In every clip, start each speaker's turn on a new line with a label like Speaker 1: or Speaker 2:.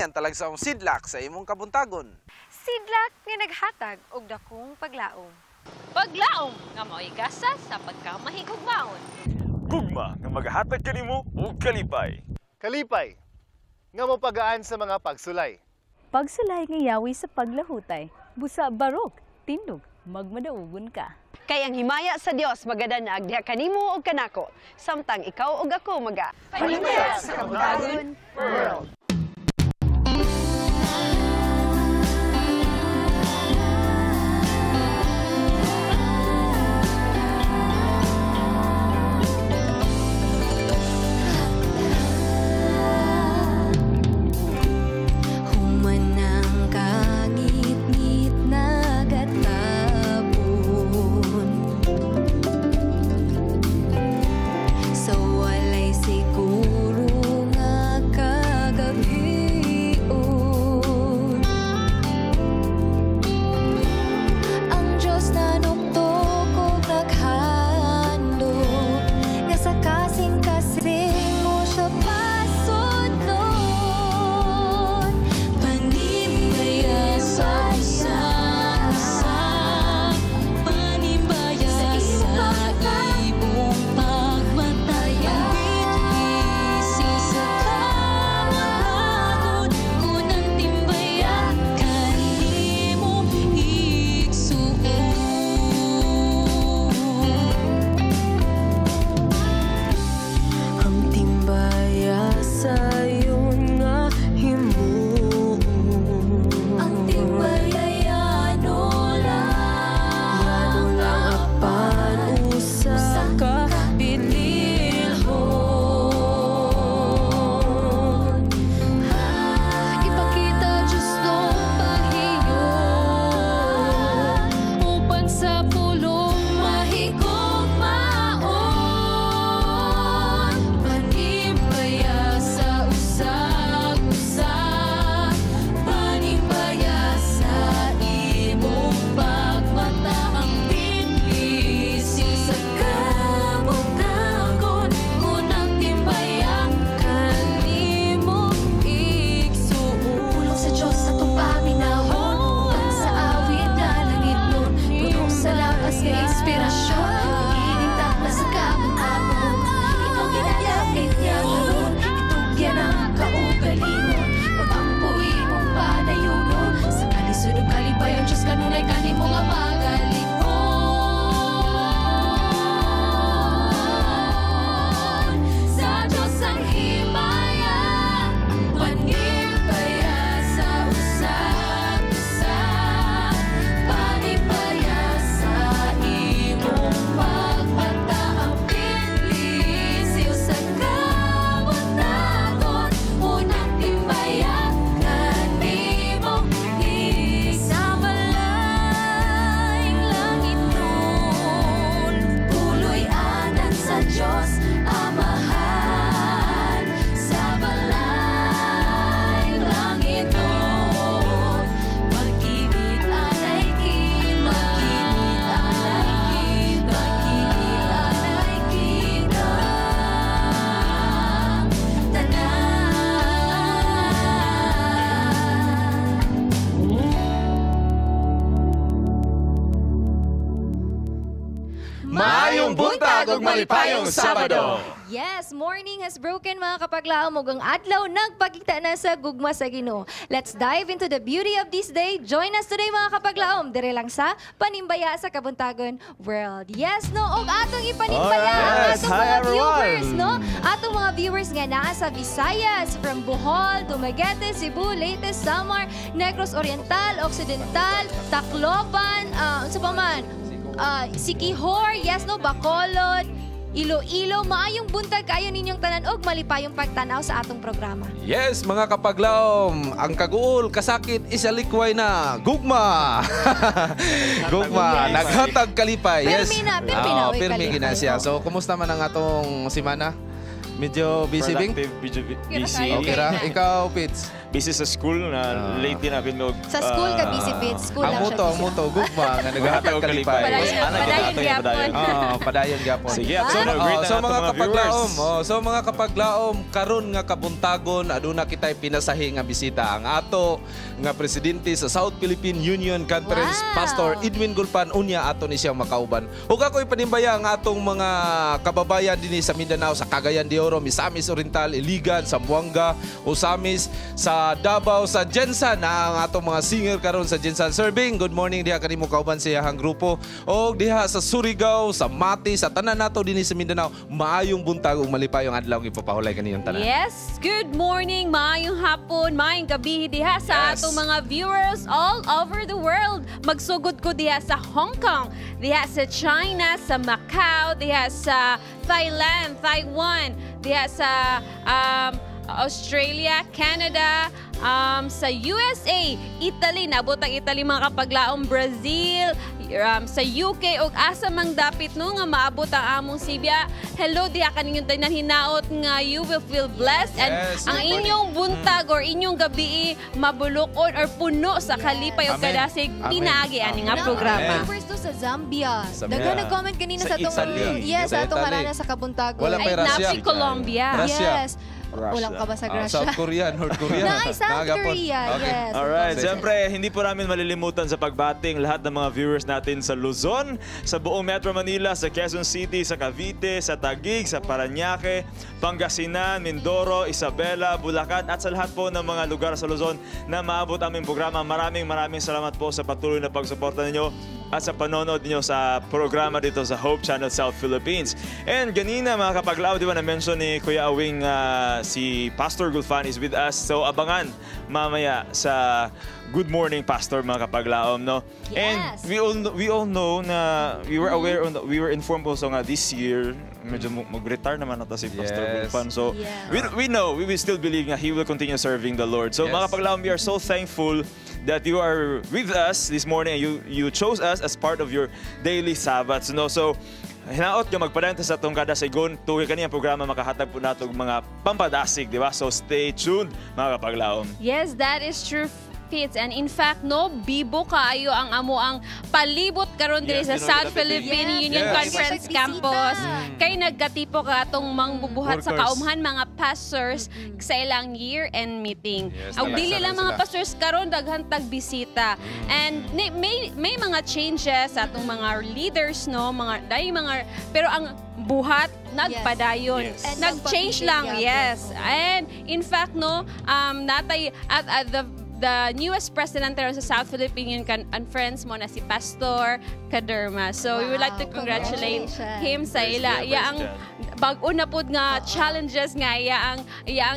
Speaker 1: ang talagsaong sidlak sa imong kabuntagon.
Speaker 2: Sidlak nga naghatag og dakong paglaom.
Speaker 3: Paglaom nga mao'y gasa sa pagkamahigugmaon.
Speaker 4: Gugma nga maghatag kanimo og kalipay.
Speaker 5: Kalipay nga mopagaan sa mga pagsulay.
Speaker 6: Pagsulay nga yawi sa paglahutay, busa barok, tindog, magmadaugon ka.
Speaker 7: Kay ang himaya sa Dios magadanag diha kanimo og kanako, samtang ikaw og ako maga
Speaker 2: Panimbaya sa Kabuntagon World.
Speaker 8: Humanang kangitngit nagatapon sa walay siguro nga kagabion. Ang Diyos nanuktok og naghandom nga sa kasing-kasing mo siya pasudlon. Panimbaya sa isa, panimbaya sa imong pagmataya, Pagbitlisi sa kabuntagon, unang timbaya kanimo igsuon. Ang timbaya sayon nga himuon. Ang timbaya yano lang, yano lang apan usa ka bililhon. Ipakita Diyos nung paghiyon upan sa pulong mahigugmaon. Panimbaya sa usag-usa, panimbaya sa imong pagmata, ang binlisi sa kabuntagon, unang timbaya kanimo igsuon. Pulong sa Diyos atong paminawon, uban sa awit nga langit nun, puno sa lakas nga inspirasyon, ining takla sa kabuntagon. Ikaw ginalapit niya karon, itugyan ang kaugalingon, pag-ampo imong padayunon, sa kalisod ug kalipayon Diyos kanunay kanimo nga magalikon. Sa Diyos ang himaya, panimbaya sa usag-usa, panimbaya sa imong pagmata, ang pinlisiw sa kabuntagon, unang timbaya kanimo sa balayng langit nun, puloy-anan sa Diyos Amahan, sa balayng langit nun, pag-ibig anay kita, pag-ibig anay kita, pag-ibig anay kita, tanan.
Speaker 1: Maayong buntag ug malipayong Sabado.
Speaker 2: Yes, morning has broken mga kapaglaom ug ang adlaw nagpakita na sa gugma sa Ginoo. Let's dive into the beauty of this day. Join us today mga kapaglaom dire lang sa Panimbaya sa Kabuntagon World. Yes, no, ug atong ipanimbaya ang
Speaker 4: Alright.
Speaker 2: atong
Speaker 4: Hi,
Speaker 2: mga
Speaker 4: everyone.
Speaker 2: viewers, no? Atong mga viewers nga naa sa Visayas, from Bohol, Dumaguete, Cebu, Leyte, Samar, Negros Oriental, Occidental, Tacloban, unsa pa man? Siquijor, yes no, Bacolod, Iloilo, maayong buntag kayo ninyong tanan og malipayong pagtanaw sa atong programa.
Speaker 1: Yes, mga kapaglaom, ang kaguol, kasakit, isalikway na. Gugma! Gugma,
Speaker 2: Yes.
Speaker 1: naghatag kalipay. Yes.
Speaker 2: Pirmi na, pirmi na,
Speaker 1: Oo,
Speaker 2: oy,
Speaker 1: pirmi
Speaker 2: kalipay.
Speaker 1: gina siya. So, kumusta man ang atong simana? Medyo busy, Bing?
Speaker 4: Productive, busy.
Speaker 1: Okay ra? Ikaw, Pitz?
Speaker 4: Busy sa school na lately na pinog.
Speaker 2: Sa school ka busy, Fitz. School
Speaker 1: Ang
Speaker 2: lang siya
Speaker 1: muto, ang
Speaker 2: busy.
Speaker 1: muto, gugma nga nagahatag
Speaker 4: og
Speaker 1: kalipay.
Speaker 3: Padayon,
Speaker 4: Ana,
Speaker 3: padayon
Speaker 4: ato yung
Speaker 3: gyapon.
Speaker 4: padayon.
Speaker 1: Oo, padayon gyapon.
Speaker 4: Sige,
Speaker 2: Diba?
Speaker 4: so,
Speaker 1: Oh,
Speaker 4: great
Speaker 1: so
Speaker 4: na
Speaker 1: mga
Speaker 4: atong mga
Speaker 1: kapaglaom,
Speaker 4: viewers.
Speaker 1: oh, so mga kapaglaom, karon nga kabuntagon aduna kitay pinasahi nga bisita ang ato nga presidente sa South Philippine Union Conference,
Speaker 2: Wow.
Speaker 1: Pastor Edwin Gulpan, unya ato ni siyang makauban. Ug ako'y panimbaya ang atong mga kababayan dinhi sa Mindanao, sa Cagayan de Oro, Misamis Oriental, Iligan, Zamboanga, Osamis, sa Davao, sa GenSan, na ang atong mga singer karon sa GenSan Serving. Good morning diha kanimo kauban sa iyahang grupo. Og diha sa Surigao, sa Mati, sa tanan nato dinhi sa Mindanao, maayong buntag ug malipayong adlaw ang ipapahulay kaniyong tanan.
Speaker 3: Yes, good morning, maayong hapon, maayong gabi diha sa
Speaker 1: Yes.
Speaker 3: atong mga viewers all over the world. Magsugod ko diha sa Hong Kong, diha sa China, sa Macau, diha sa Thailand, Taiwan, diha sa Australia, Canada, sa USA, Italy, nabot ang Italy mga kapaglaom, Brazil, sa UK ug asa mang dapit no nga maabot ang among Sibya. Hello diha kaninyong tanan, hinaot nga you will feel blessed and
Speaker 1: Yes,
Speaker 3: ang
Speaker 1: good morning.
Speaker 3: inyong buntag or inyong gabi mabulokon or puno sa kalipay ug
Speaker 1: Amen.
Speaker 3: kadasig
Speaker 1: Amen.
Speaker 3: pinaagi ani nga
Speaker 2: Amen.
Speaker 3: programa.
Speaker 2: Mga viewers do sa Zambia.
Speaker 1: Zambia.
Speaker 2: Daghan nag-comment kanina
Speaker 4: Sa
Speaker 2: sa atong
Speaker 4: Italy.
Speaker 2: Yes,
Speaker 1: Sa
Speaker 2: sa atong
Speaker 1: Italy.
Speaker 2: harana sa Kabuntagon.
Speaker 1: Wala
Speaker 3: Ay,
Speaker 1: pa Russia.
Speaker 3: napsi Colombia.
Speaker 1: Russia.
Speaker 2: Yes.
Speaker 4: Russia.
Speaker 2: Walang ka ba sa
Speaker 1: Ah,
Speaker 2: Russia?
Speaker 1: South Korea, North Korea.
Speaker 2: Naay, South
Speaker 1: Nagapon.
Speaker 2: Korea,
Speaker 1: Okay.
Speaker 2: yes.
Speaker 4: Alright,
Speaker 1: Sige.
Speaker 4: siyempre, hindi po namin malilimutan sa pagbating lahat ng mga viewers natin sa Luzon, sa buong Metro Manila, sa Quezon City, sa Cavite, sa Taguig, sa Parañaque, Pangasinan, Mindoro, Isabela, Bulacan, at sa lahat po ng mga lugar sa Luzon na maabot aming programa. Maraming maraming salamat po sa patuloy na pagsuporta ninyo at sa panonood ninyo sa programa dito sa Hope Channel South Philippines. And ganina mga kapaglaom, di ba na-mention ni Kuya Awing si Pastor Gulfan is with us. So abangan mamaya sa Good Morning Pastor mga kapaglaom, no? And
Speaker 2: Yes.
Speaker 4: we all know na we were aware on we were informed also nga this year medyo mag-retire naman ata si Pastor Gulfan. So we know, we will still believe nga he will continue serving the Lord. So mga kapaglaom, we are so thankful that you are with us this morning and you chose us as part of your daily Sabbaths, no? So hinaot nga magpadayon ta sa atong kada sigon tuwi kani ang programa makahatag po nato og mga pampadasig, di ba? So stay tuned mga kapaglaom.
Speaker 3: Yes, that is true, Fitz. And in fact, no, bibo kaayo ang amo ang palibot karon diri
Speaker 4: Yes,
Speaker 3: sa
Speaker 4: you know,
Speaker 3: South
Speaker 4: the
Speaker 3: Philippine Union Conference
Speaker 2: Bisita.
Speaker 3: Campus. Kay nagkatipo ka atong mangbubuhat sa
Speaker 1: Workers.
Speaker 3: kaumhan mga pastors sa ilang year-end meeting.
Speaker 1: Yes,
Speaker 3: Ug dili
Speaker 1: nalasan
Speaker 3: lang mga
Speaker 1: sila.
Speaker 3: pastors karon daghan tag bisita. And may mga changes sa atong mga leaders, no, mga dai mga pero ang buhat nagpadayon.
Speaker 4: Yes.
Speaker 2: And
Speaker 3: Nag-change lang,
Speaker 2: nagpabilin
Speaker 3: yes.
Speaker 2: gyapon.
Speaker 3: And in fact, no, natay at the newest president karon sa South Philippine Union Conference mo na si Pastor Kaderma. So we would like to
Speaker 2: Wow,
Speaker 3: congratulate
Speaker 2: congratulations.
Speaker 3: him sa
Speaker 4: Praise
Speaker 3: ila.
Speaker 4: God,
Speaker 3: Iya
Speaker 4: praise
Speaker 3: ang
Speaker 4: God.
Speaker 3: bag-o na pod nga challenges nga iya ang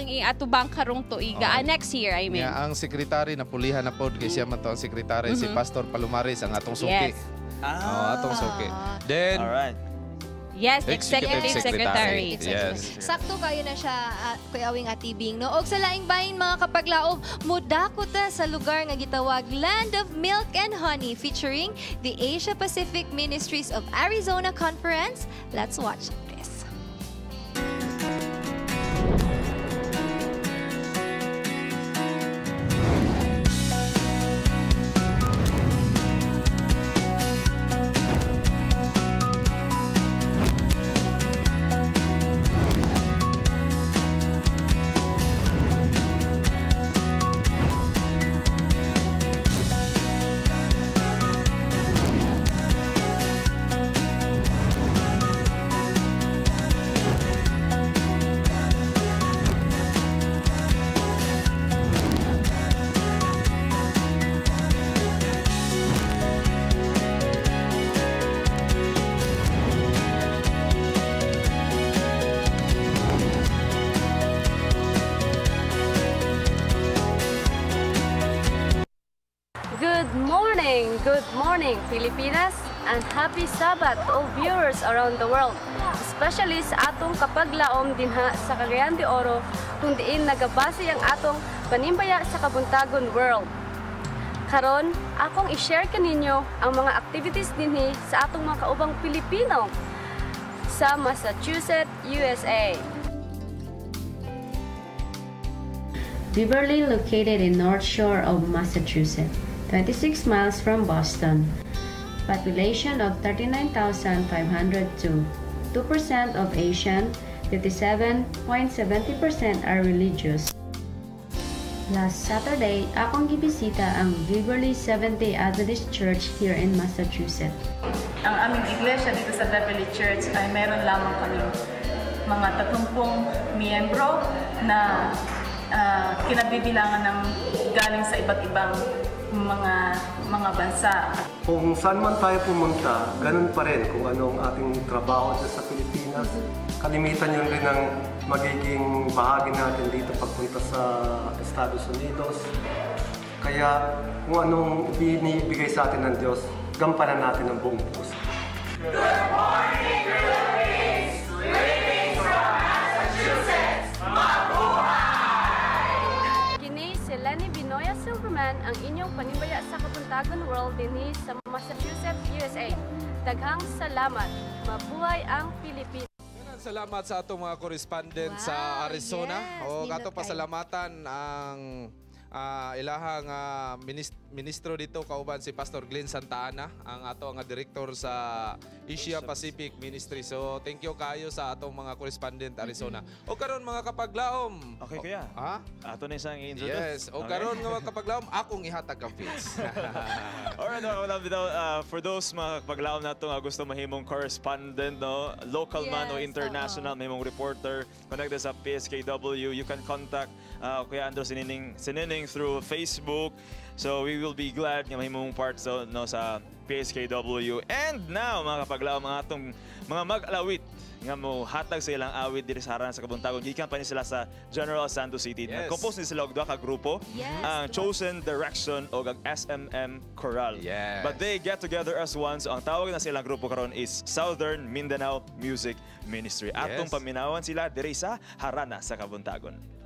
Speaker 3: iatubang karong tuiga.
Speaker 1: Oo.
Speaker 3: Ah, next year, I mean.
Speaker 1: Nga ang sekretary na pulihan na pod kay siya man to ang sekretary si Pastor Palomares ang atong suki.
Speaker 3: Yes.
Speaker 1: Oh, atong suki. Then
Speaker 4: Alright.
Speaker 3: Yes,
Speaker 1: Executive
Speaker 3: Executive
Speaker 1: Secretary.
Speaker 3: Secretary.
Speaker 1: Yes.
Speaker 2: Sakto kayo na siya, Kuya Awing Atibing, no? Og sa laing bahin mga kapaglaom, mudako ta sa lugar nga gitawag Land of Milk and Honey featuring the Asia Pacific Ministries of Arizona Conference. Let's watch this.
Speaker 9: Good morning, Pilipinas, and happy Sabbath to all viewers around the world. Especially sa atong kapaglaom dinha sa Cagayan de Oro, kung diin nagabase ang atong panimbaya sa Kabuntagon World. Karon, akong i-share kaninyo ang mga activities dinhi sa atong mga kaubang Pilipino sa Massachusetts, USA. Beverly located in North Shore of Massachusetts, 26 miles from Boston. Population of 39,502. 2% of Asian, 57.70% are religious. Last Saturday, akong gibisita ang Beverly Seventh-day Adventist Church here in Massachusetts.
Speaker 10: Ang aming iglesia dito sa Beverly Church ay meron lamang kaming mga 30 miyembro na kinabibilangan ng galing sa iba't ibang mga bansa.
Speaker 11: Kung saan man tayo pumunta, ganun pa rin kung anong ating trabaho dyan sa Pilipinas. Kalimitan yun rin ang magiging bahagi natin dito pagpunta sa Estados Unidos. Kaya kung anong binibigay sa atin ng Diyos, gampanan natin ng buong puso.
Speaker 8: Good morning, Philippines! Greetings from Massachusetts! Mabuhay!
Speaker 9: Kini si Lenny Binoya Silverman, ang inyong panimbaya sa Kabuntagon World dinhi sa Massachusetts, USA. Daghang salamat. Mabuhay ang Pilipinas.
Speaker 1: Salamat sa atong mga correspondent sa Arizona.
Speaker 2: Yes,
Speaker 1: O
Speaker 2: nindot
Speaker 1: ato
Speaker 2: kayo.
Speaker 1: pasalamatan ang ilahang ministro dito kauban si Pastor Glenn Santa Ana, ang ato nga director sa Asia Pacific Ministry. So thank you kayo sa atong mga correspondent Arizona. O karon, mga kapaglaom.
Speaker 4: Okay kaya?
Speaker 1: Ha?
Speaker 4: Ato na isang i-introduce.
Speaker 1: Yes. O karon nga mga kapaglaom, akong ihatag ang feeds.
Speaker 4: Alright, mga kapaglaom, bitaw, for those mga kapaglaom nato nga gusto mahimong correspondent, no, local man o international, mahimong reporter, connected sa PSKW, you can contact Kuya Andro Sinining through Facebook. So we will be glad nga mahimong part so, no, sa PSKW. And now, mga kapaglaom, mga atong mga mag-alawit nga mo hatag sa ilang awit diri sa Harana sa Kabuntagon. Gikan pa ni sila sa General Santos City. Nag-compose ni sila og duha ka grupo, ang Chosen Direction o ang SMM Choral. But they get together as one. So ang tawag na silang grupo karon is Southern Mindanao Music Ministry. Atong paminawan sila diri sa Harana sa Kabuntagon.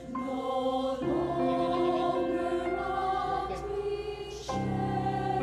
Speaker 8: No longer must we share.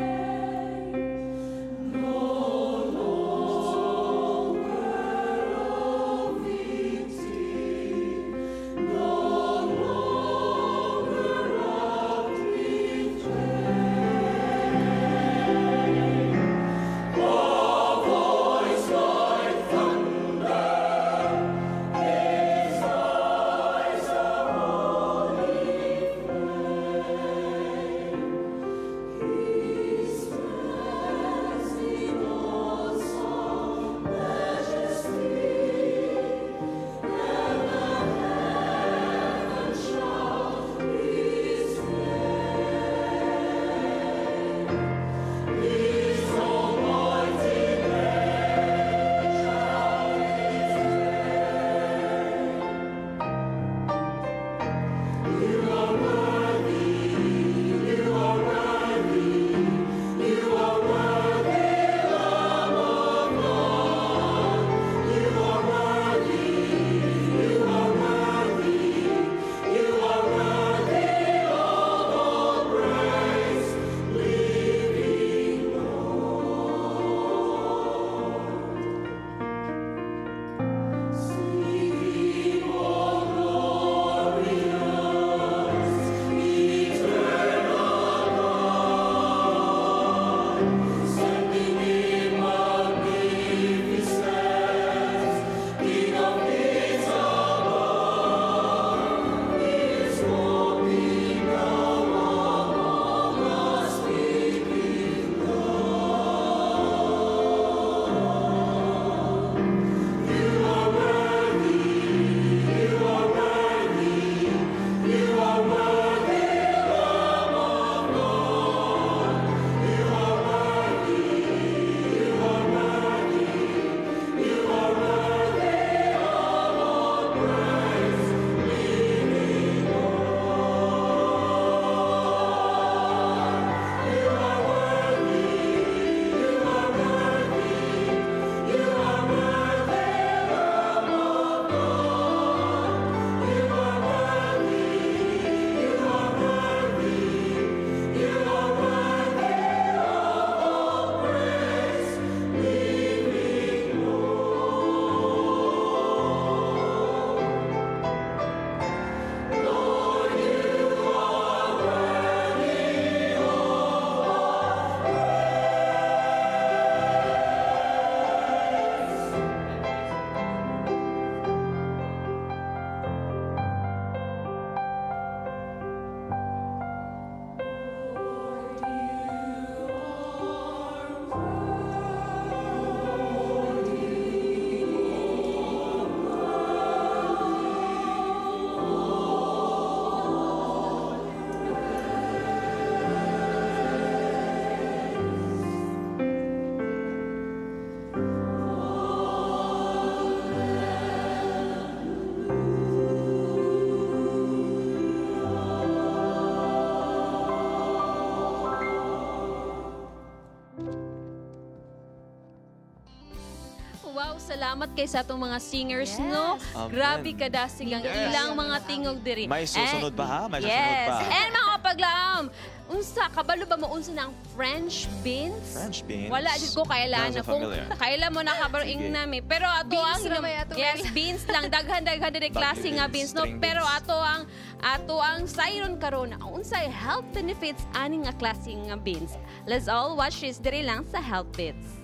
Speaker 3: Salamat kay sa atong mga singers, no?
Speaker 4: Amen.
Speaker 3: Grabe kadasig ang ilang mga tingog diri.
Speaker 4: May susunod pa, ha? May susunod pa.
Speaker 3: And mga kapaglaom, unsa kabalo ba mo unsa na ang French beans?
Speaker 4: French beans?
Speaker 3: Wala jud ko kailan
Speaker 4: Not
Speaker 3: na
Speaker 4: so
Speaker 3: kung
Speaker 4: familiar.
Speaker 3: kailan mo nakabalo
Speaker 4: Sige.
Speaker 3: ing nami. Pero ato
Speaker 2: Beans
Speaker 3: ang
Speaker 2: ra may ato.
Speaker 3: yes, beans lang, daghan-daghan diri klase nga beans, no.
Speaker 4: String beans.
Speaker 3: Pero ato ang sayron karon unsay health benefits ani nga klase nga beans. Let's all watch this diri lang sa Health Bits.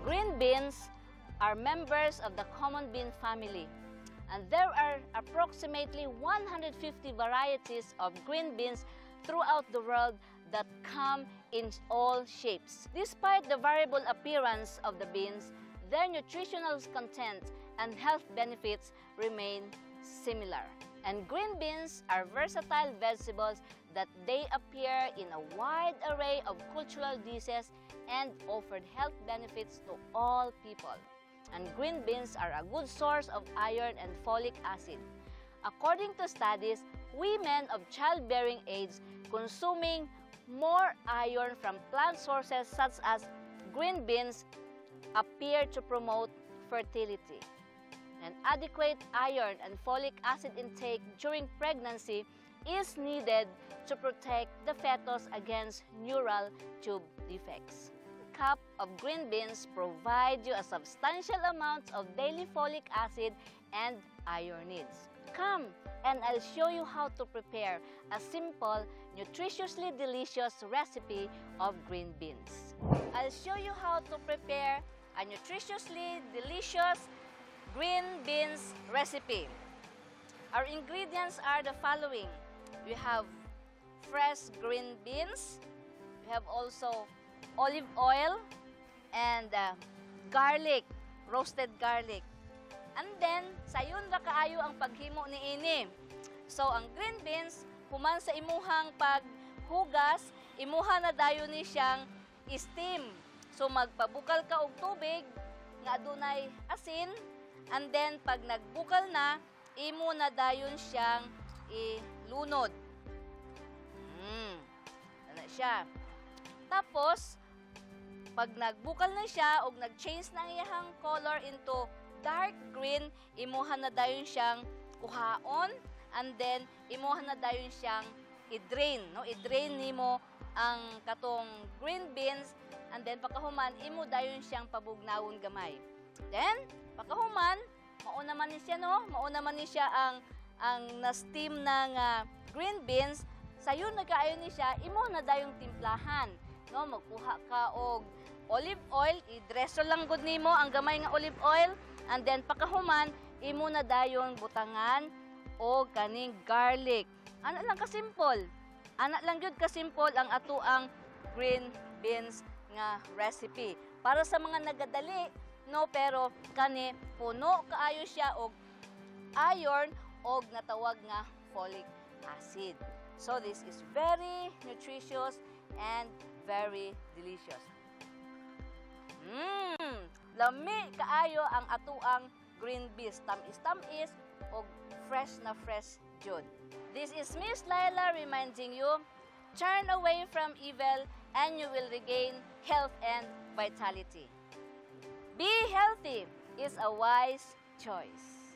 Speaker 12: Green beans are members of the common bean family, and there are approximately 150 varieties of green beans throughout the world that come in all shapes. Despite the variable appearance of the beans, their nutritional content and health benefits remain similar. And green beans are versatile vegetables that they appear in a wide array of cultural dishes and offered health benefits to all people. And green beans are a good source of iron and folic acid. According to studies, women of childbearing age consuming more iron from plant sources such as green beans appear to promote fertility. And adequate iron and folic acid intake during pregnancy is needed to protect the fetus against neural tube defects. Cup of green beans provide you a substantial amount of daily folic acid and iron needs. Come and I'll show you how to prepare a simple, nutritiously delicious recipe of green beans. I'll show you how to prepare a nutritiously delicious green beans recipe. Our ingredients are the following. We have fresh green beans. We have also olive oil and garlic, roasted garlic. And then, sayon ra kaayo ang paghimo niini. So, ang green beans, human sa imuhang paghugas, imuha na dayon ni siyang steam. So, magpabukal ka og tubig nga adunay asin, and then pag nagbukal na, imo na dayon siyang ilunod. Ano siya. Tapos, pag nagbukal na siya og nag-change na ang iyahang color into dark green, imuha na dayon siyang kuhaon, and then imuha na dayon siyang i-drain, no? I-drain nimo ang katong green beans, and then pagkahuman imo dayon siyang pabugnawon gamay. Then pagkahuman, mauna man ni siya, no? Mauna man ni siya ang na-steam na nga green beans. Sayon nagkaayo ni siya, imo na dayong timplahan, no? Magkuha ka og olive oil, i-dresser lang gud nimo ang gamay nga olive oil, and then pagkahuman imo na dayon butangan og kaning garlic. Ana lang kasimple. Ana lang gyud kasimple ang ato ang green beans nga recipe. Para sa mga nagadali, no, pero kani puno kaayo siya og iron og natawag nga folic acid. So this is very nutritious and very delicious. Lami kaayo ang atuang green beans, tamis-tamis og fresh na fresh jud. This is Miss Laila reminding you, turn away from evil and you will regain health and vitality. Be healthy is a wise choice.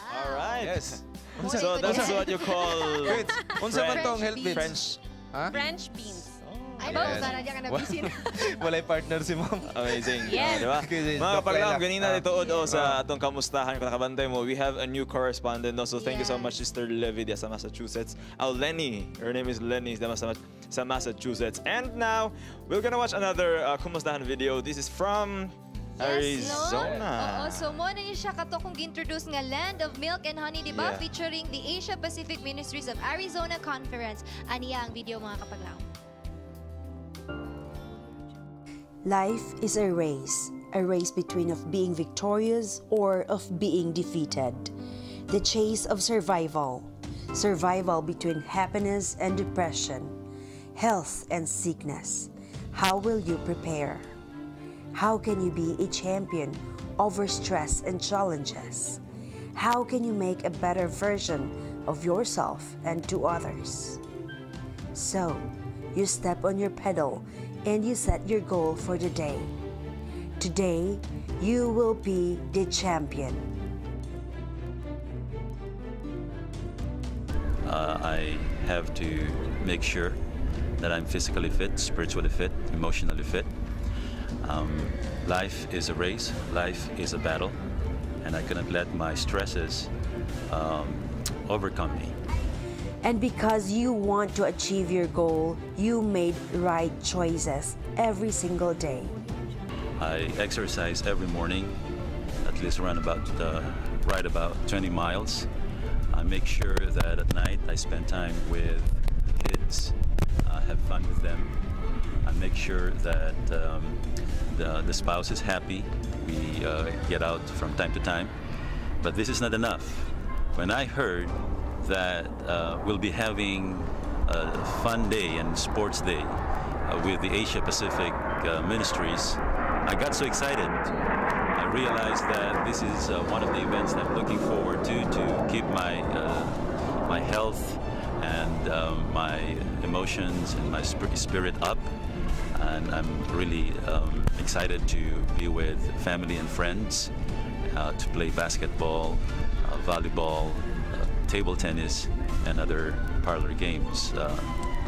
Speaker 4: All right.
Speaker 1: Yes.
Speaker 4: So that's what you call
Speaker 1: Wait, unsa man tong Health Bits?
Speaker 4: French.
Speaker 1: Ha?
Speaker 3: French beans.
Speaker 2: Ay,
Speaker 1: Yes.
Speaker 2: sana diyan ka nabisin.
Speaker 1: Walay partner si ma'am.
Speaker 4: Amazing.
Speaker 3: Yes.
Speaker 4: Di ba?
Speaker 1: Okay,
Speaker 4: Mga
Speaker 1: Doc
Speaker 4: kapaglaom,
Speaker 1: Laila.
Speaker 4: ganina dito o sa atong kamustahan kung nakabantay mo, we have a new correspondent. No? So thank you so much, Sister Levy diya sa Massachusetts. Oh, Lenny. Her name is Lenny sa Massachusetts. And now, we're gonna watch another kumustahan video. This is from Arizona.
Speaker 2: No? Oo, so mo na niya siya kato kung gi-introduce nga Land of Milk and Honey, di ba?
Speaker 4: Yeah.
Speaker 2: Featuring the Asia Pacific Ministries of Arizona Conference. Aniya ang video, mga kapaglaom.
Speaker 13: Life is a race between of being victorious or of being defeated. The chase of survival, survival between happiness and depression, health and sickness. How will you prepare? How can you be a champion over stress and challenges? How can you make a better version of yourself and to others? So, You step on your pedal and you set your goal for the day. Today, you will be the champion.
Speaker 14: I have to make sure that I'm physically fit, spiritually fit, emotionally fit. Life is a race, life is a battle, and I cannot let my stresses overcome me.
Speaker 13: And because you want to achieve your goal, you made right choices every single day.
Speaker 14: I exercise every morning, at least around about ride about 20 miles. I make sure that at night I spend time with kids, have fun with them. I make sure that the spouse is happy. We get out from time to time. But this is not enough. When I heard that we'll be having a fun day and sports day with the Asia Pacific Ministries, I got so excited. I realized that this is one of the events that I'm looking forward to keep my my health and my emotions and my spirit up. And I'm really excited to be with family and friends, to play basketball, volleyball, table tennis, and other parlor games.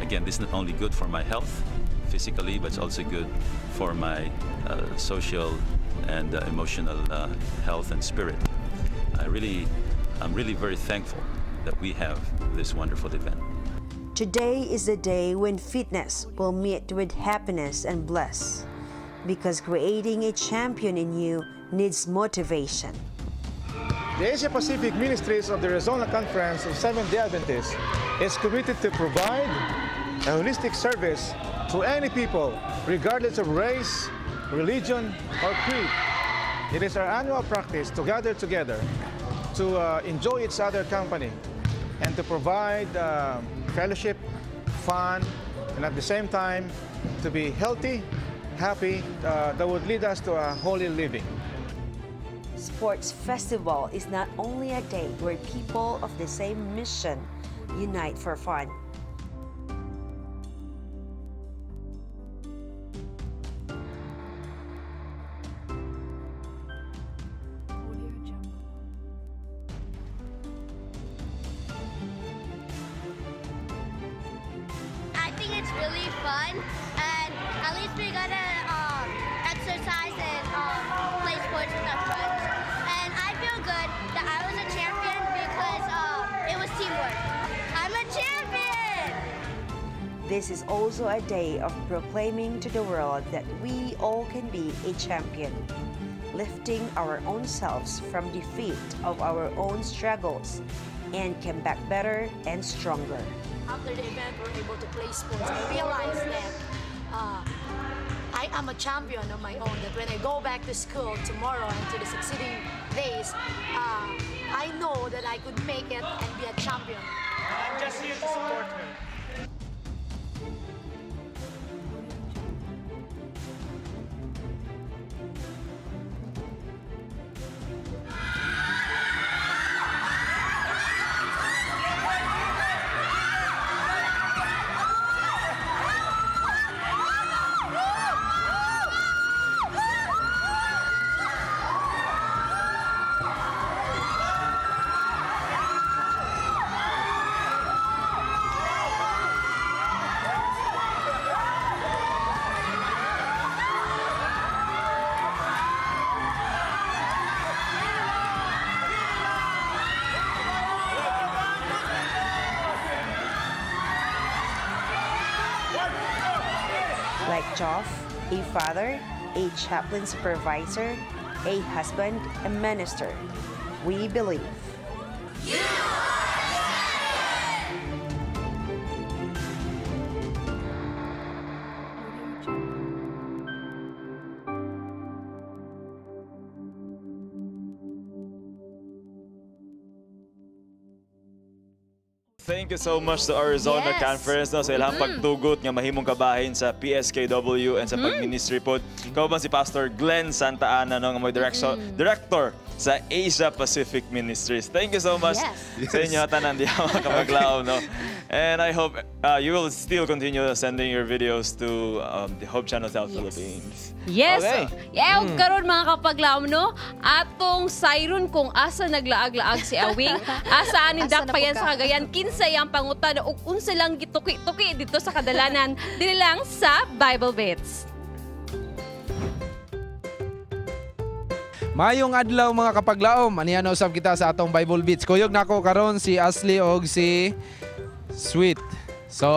Speaker 14: Again, this is not only good for my health physically, but it's also good for my social and emotional health and spirit. I'm really very thankful that we have this wonderful event.
Speaker 13: Today is the day when fitness will meet with happiness and bliss, because creating a champion in you needs motivation.
Speaker 15: The Asia Pacific Ministries of the Arizona Conference of Seventh-day Adventists is committed to provide a holistic service to any people, regardless of race, religion, or creed. It is our annual practice to gather together to enjoy each other's company and to provide fellowship, fun, and at the same time to be healthy, happy, that would lead us to a holy living.
Speaker 13: Sports Festival is not only a day where people of the same mission unite for fun.
Speaker 16: I think it's really fun, and at least we got to exercise and play sports with our friends. And I feel good that I was a champion because it was teamwork. I'm a champion!
Speaker 13: This is also a day of proclaiming to the world that we all can be a champion, lifting our own selves from defeat of our own struggles and come back better and stronger.
Speaker 17: After the event, we're able to play sports. I realized that I am a champion of my own, that when I go back to school tomorrow and to the succeeding days, I know that I could make it and be a champion.
Speaker 18: I'm just here to support her.
Speaker 13: Like Joff, a father, a chaplain supervisor, a husband, a minister. We believe.
Speaker 16: You are
Speaker 4: Thank you so much to Arizona Conference, no, sa ilang pagtugot nga mahimong kabahin sa PSKW and sa pag-ministry pod. Kauban si Pastor Glenn Santa Ana, no, nga may director sa Asia Pacific Ministries. Thank you so much sa inyo tanan diha, mga kapaglaom, no. And I hope You will still continue sending your videos to the Hope Channel South Philippines.
Speaker 3: Yes.
Speaker 4: Okay.
Speaker 3: Yeah, og karon, mga kapaglaom, no, atong sayron kung asa naglaag-laag si Awing, asa aning
Speaker 2: Asa na po
Speaker 3: dakpayan
Speaker 2: ka?
Speaker 3: sa Cagayan, kinsa yang pangutan ug unsa lang gituki-tuki dito sa kadalanan, dili lang sa Bible Beats.
Speaker 1: Mayong adlaw, mga kapaglaom, aniya na usab kita sa atong Bible Beats. Kuyog nako karon si Ashley og si Sweet. So,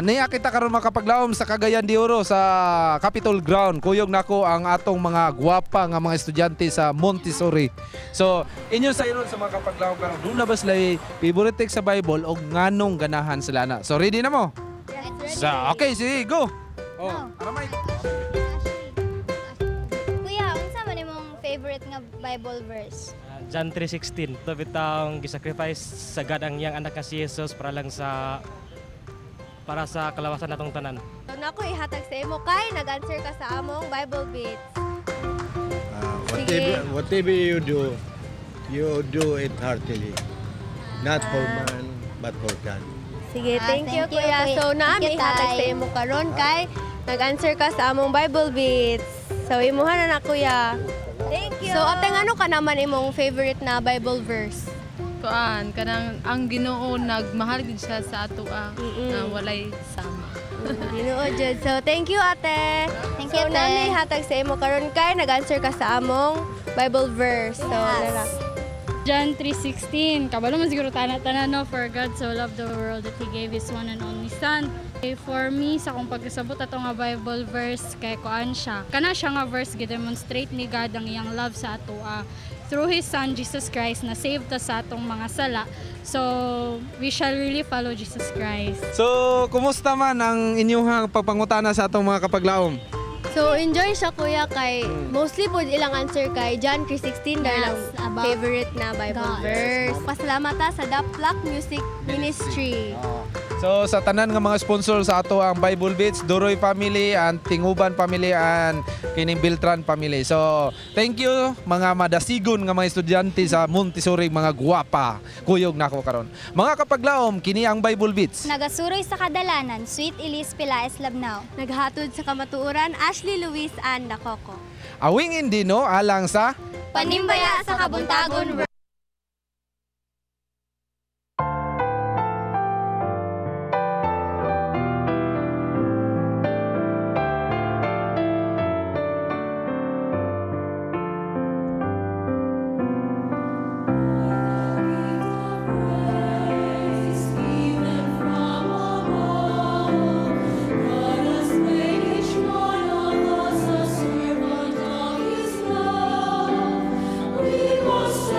Speaker 1: niya kita karon, mga kapaglaom, sa Cagayan de Oro sa Capitol Ground. Kuyog nako ang atong mga gwapa nga mga estudyante sa Montessori. So, inyo sa iron sa mga kapaglaom karon, duna ba sila favorite text sa Bible og nganong ganahan sila na? So, ready na mo? So, okay, sige, go. Oh, aramay.
Speaker 16: Kuya, unsa man imong favorite nga Bible verse?
Speaker 19: John 3:16. Ito bitang gisacrifice sa God ang iyang anak nga si Jesus para sa kalawasan natong tanan.
Speaker 9: So, nako ihatag sa imo kay nag-answer ka sa among Bible Beats.
Speaker 20: Whatever, whatever you do it heartily. Not for man, but for God.
Speaker 9: Sige, thank you,
Speaker 16: thank you,
Speaker 9: Kuya.
Speaker 16: Kuya.
Speaker 9: So,
Speaker 16: Thank
Speaker 9: naami
Speaker 16: you,
Speaker 9: ihatag
Speaker 16: Tay.
Speaker 9: sa imo karon kay nag-answer ka sa among Bible Beats. So, imuha na na, Kuya.
Speaker 16: Thank you.
Speaker 9: So, ate, ano ka naman imong favorite na Bible verse?
Speaker 21: Kuan, kanang ang Ginoo nagmahal gid siya sa atoa na walay sama.
Speaker 9: Ginoo jud. So, thank you, ate.
Speaker 16: Thank
Speaker 9: So,
Speaker 16: you, ate.
Speaker 9: nami ihatag sa imo karon kay nag-answer ka sa among Bible verse. So, nala.
Speaker 22: John 3:16. Kabalo man siguro tana-tana, no? For God so loved the world that He gave His one and only Son. Okay, for me, sa akong pagkasabot ato nga Bible verse, kay kuan siya. Kana siya nga verse gi-demonstrate ni God ang iyang love sa atoa through His Son Jesus Christ na save ta sa atong mga sala. So, we shall really follow Jesus Christ.
Speaker 1: So, kumusta man ang inyong pagpangutana sa atong mga kapaglaom?
Speaker 9: So, enjoy siya, Kuya, kay mostly po ilang answer kay John 3:16 dahil
Speaker 16: Yes,
Speaker 9: ang
Speaker 16: about
Speaker 9: favorite na Bible
Speaker 16: God.
Speaker 9: verse. Pasalamat ta sa Daplak Music Ministry.
Speaker 1: So sa tanan nga mga sponsor sa ato ang Bible Beats, Duroy Family and Tinguban Family and kining Beltran Family. So thank you, mga madasigon nga mga estudyante sa Montessori, mga guwapa. Kuyog nako karon. Mga kapaglaom, kini ang Bible Beats.
Speaker 16: Nagasuroy sa kadalanan, Sweet Elise Pelaez Labnao.
Speaker 9: Naghatod sa kamatuoran, Ashley Luis Ann Dacoco.
Speaker 1: Awing Indino alang sa
Speaker 16: Panimbaya sa Kabuntagon.
Speaker 8: We must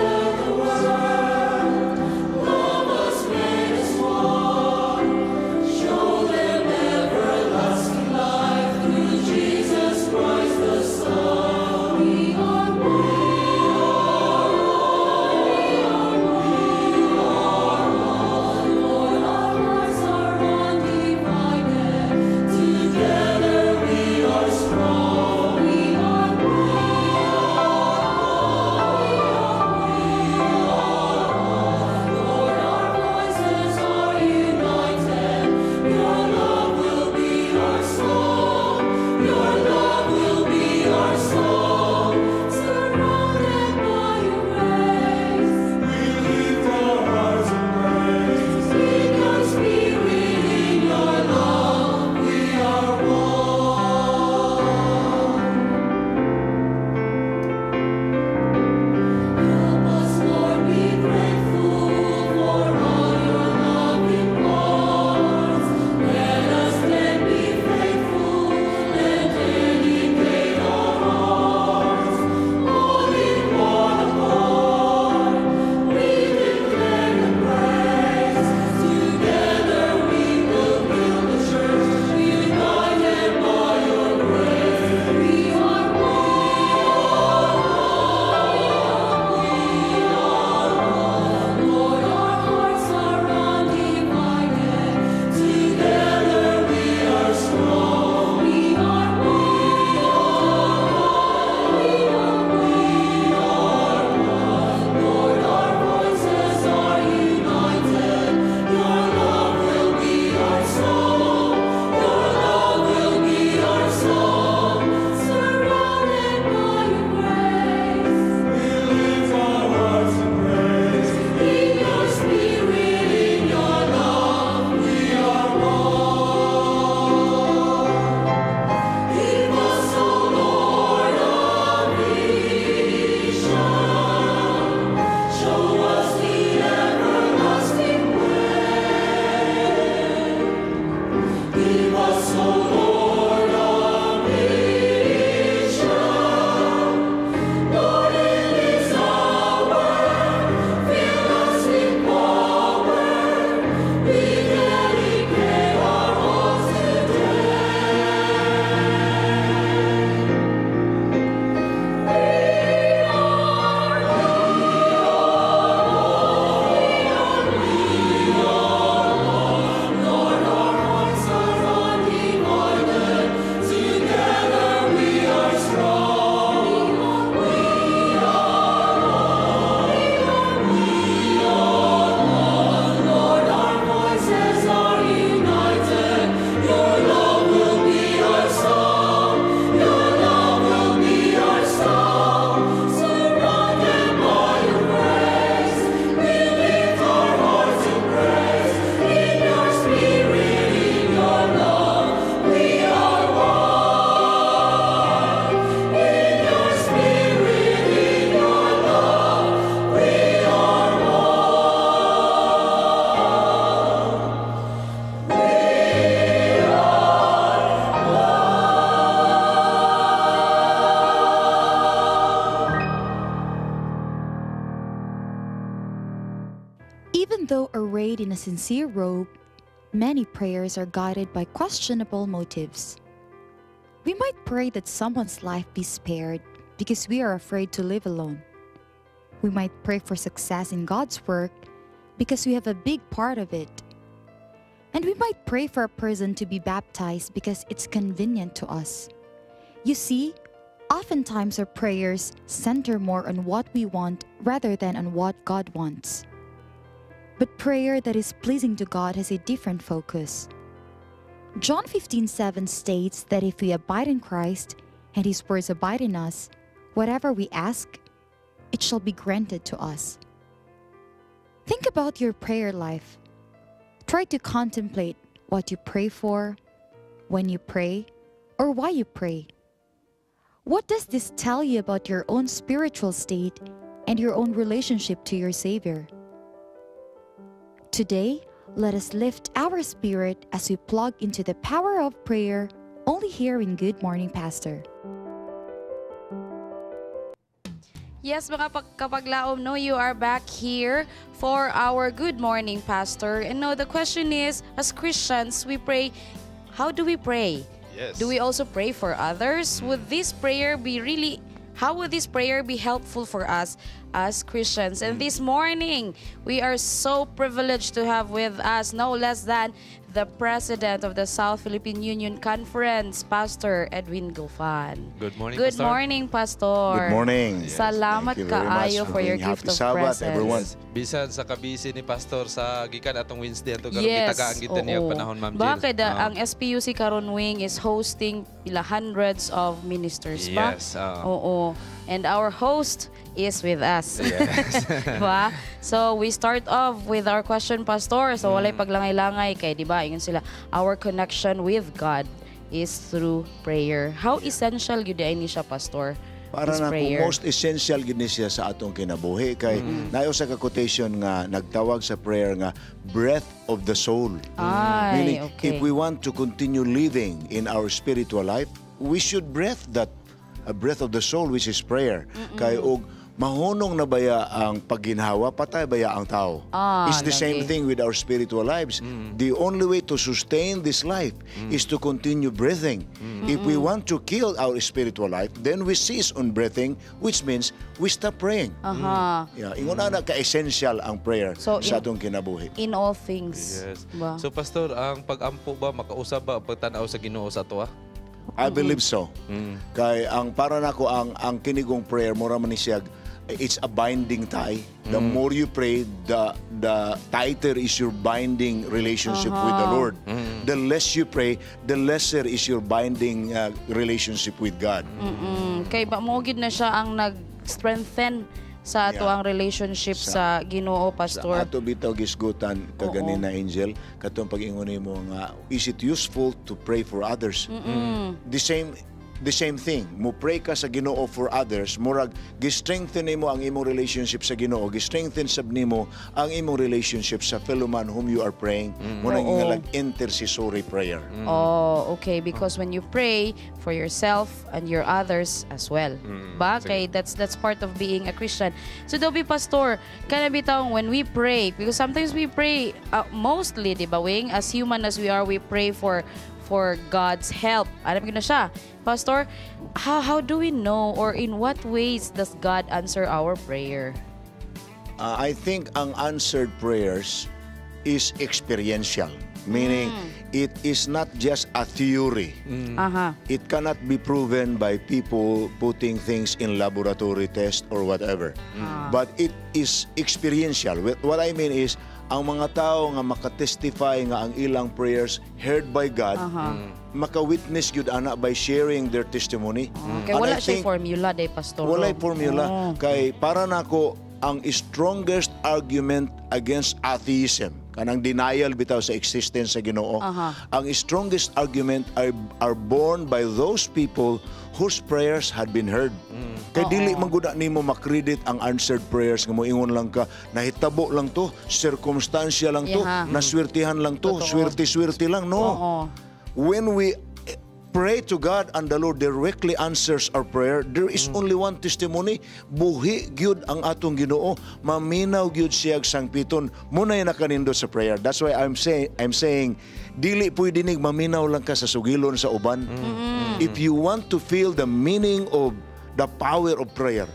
Speaker 5: Even though arrayed in a sincere robe, many prayers are guided by questionable motives. We might pray that someone's life be spared because we are afraid to live alone. We might pray for success in God's work because we have a big part of it. And we might pray for a person to be baptized because it's convenient to us. You see, oftentimes our prayers center more on what we want rather than on what God wants. But prayer that is pleasing to God has a different focus. John 15:7 states that if we abide in Christ and his words abide in us, whatever we ask, it shall be granted to us. Think about your prayer life. Try to contemplate what you pray for, when you pray, or why you pray. What does this tell you about your own spiritual state and your own relationship to your Savior? Today, let us lift our spirit as we plug into the power of prayer only here in Good Morning Pastor.
Speaker 6: Yes, mga kapaglaom, no, you are back here for our Good Morning Pastor. And no, the question is, as Christians, we pray, how do we pray?
Speaker 1: Yes.
Speaker 6: Do we also pray for others? Would this prayer be really, how would this prayer be helpful for us as Christians? And this morning, we are so privileged to have with us no less than the president of the South Philippine Union Conference, Pastor Edwin Gofan.
Speaker 1: Good morning,
Speaker 6: Good
Speaker 1: Pastor.
Speaker 6: Morning, Pastor.
Speaker 23: Good morning. Yes,
Speaker 6: Salamat
Speaker 23: thank you very much
Speaker 6: kaayo for your
Speaker 23: being
Speaker 6: gift
Speaker 23: Happy
Speaker 6: of
Speaker 23: Sabbath,
Speaker 6: presence.
Speaker 23: everyone.
Speaker 1: Bisan sa kabisi ni Pastor sa gikan atong Wednesday ato karon
Speaker 6: Yes,
Speaker 1: gitagaan gid niya
Speaker 6: oo.
Speaker 1: panahon, Ma'am Jill.
Speaker 6: Bakit
Speaker 1: Ah.
Speaker 6: ang SPUC karon wing is hosting pila hundreds of ministers ba?
Speaker 1: Yes.
Speaker 6: Oo. And our host is with us.
Speaker 1: Yes.
Speaker 6: Diba? So we start off with our question, Pastor. So walay paglangay-langay kay, di ba? Ingon sila, our connection with God is through prayer. How essential gyud ay ni siya, Pastor?
Speaker 23: Para
Speaker 6: This
Speaker 23: na
Speaker 6: prayer.
Speaker 23: most essential gid ni siya sa atong kinabuhi kay nayo sa ka quotation nga nagtawag sa prayer nga breath of the soul.
Speaker 6: Ay,
Speaker 23: Meaning
Speaker 6: okay.
Speaker 23: if we want to continue living in our spiritual life, we should breath that a breath of the soul, which is prayer. Kay og mahunong na baya ang pagginhawa, patay baya ang tao.
Speaker 6: Ah,
Speaker 23: It's the same
Speaker 6: lagi.
Speaker 23: Thing with our spiritual lives. The only way to sustain this life is to continue breathing. If we want to kill our spiritual life, then we cease on breathing, which means we stop praying. Yeah, ingon ana ka-essential ang prayer
Speaker 6: So,
Speaker 23: sa atong kinabuhi.
Speaker 6: In all things.
Speaker 1: Yes.
Speaker 6: Ba?
Speaker 1: So Pastor, ang pag-ampo ba makausab ba ang pagtan-aw sa Ginoo sa ato ah?
Speaker 23: I believe so. Kay ang para nako ang kinigong prayer mura man ni siya, it's a binding tie. The more you pray, the tighter is your binding relationship with the Lord. The less you pray, the lesser is your binding relationship with God.
Speaker 6: Kay ba mo gid na siya ang nag-strengthen sa ato ang relationship sa Ginoo, Pastor.
Speaker 23: Sa ato bitaw gisgutan kaganina, Angel, katong pag-ingon nimo nga is it useful to pray for others? The same thing. Mo pray ka sa Ginoo for others, murag gi-strengthen nimo ang imong relationship sa Ginoo, gi-strengthen sab nimo ang imong relationship sa fellow man whom you are praying. Mo nang ingalag intercessory prayer.
Speaker 6: Oh, okay. Because when you pray for yourself and your others as well. Ba?
Speaker 1: Sige.
Speaker 6: Kay that's part of being a Christian. So, Dobby Pastor, kana bitawng when we pray, because sometimes we pray, mostly, di ba, Wing? As human as we are, we pray for God's help. Alam ko na siya. Pastor, how do we know or in what ways does God answer our prayer?
Speaker 23: I think ang answered prayers is experiential. Meaning, it is not just a theory. It cannot be proven by people putting things in laboratory test or whatever. But it is experiential. What I mean is, ang mga tao nga makatestify nga ang ilang prayers heard by God, maka-witness gyud ana by sharing their testimony.
Speaker 6: Kay
Speaker 23: And
Speaker 6: wala
Speaker 23: I
Speaker 6: siya
Speaker 23: think
Speaker 6: formula day, Pastor.
Speaker 23: walay formula. Kay para nako ang strongest argument against atheism, kanang denial bitaw sa existence sa Ginoo. Ang strongest argument are borne by those people whose prayers had been heard. Kay dili man gud na nimo makredit ang answered prayers nga moingon lang ka nahitabo lang to, circumstansya lang to, naswertihan lang to,
Speaker 6: Totoo.
Speaker 23: swerte-swerte lang, no. When we pray to God and the Lord directly answers our prayer, there is only one testimony, buhi gyud ang atong Ginoo, maminaw gyud siya sangpiton. Mao na nakanindot sa prayer. That's why I'm saying dili pwede nig maminaw lang ka sa sugilon sa uban. If you want to feel the meaning of the power of prayer,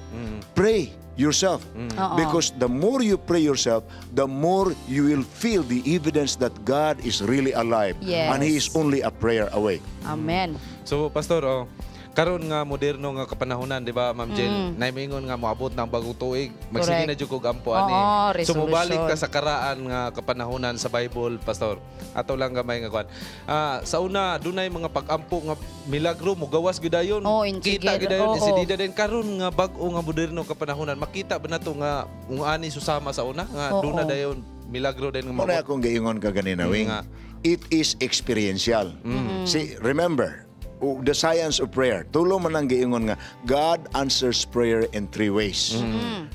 Speaker 23: pray yourself.
Speaker 6: Oo.
Speaker 23: Because the more you pray yourself, the more you will feel the evidence that God is really alive. And He is only a prayer away.
Speaker 6: Amen.
Speaker 1: So, Pastor, oh, karon nga moderno nga kapanahonan, di ba, Ma'am Jill?
Speaker 6: Mm.
Speaker 1: Namingon nga moabot ng bagong tuig, magsige na jud kog ampo ani.
Speaker 6: Oo,
Speaker 1: So mobalik
Speaker 6: resolution.
Speaker 1: ka sa karaan nga kapanahonan sa Bible, Pastor. Ato lang gamay nga kwan. Ah, sa una dunay mga pag-ampo nga milagro mogawas gyud dayon.
Speaker 6: Oo,
Speaker 1: Kita gyud dayon
Speaker 6: oo.
Speaker 1: insidida din karon nga bag-o nga moderno kapanahonan. Makita ba nato nga kung ani susama sa una nga duna dayon milagro din nga
Speaker 23: Mao na
Speaker 1: maabot?
Speaker 23: akong giingon ka ganina, Wing.
Speaker 1: Nga.
Speaker 23: It is experiential. See, remember, oh, the science of prayer. Tulo man ang giingon nga, God answers prayer in three ways.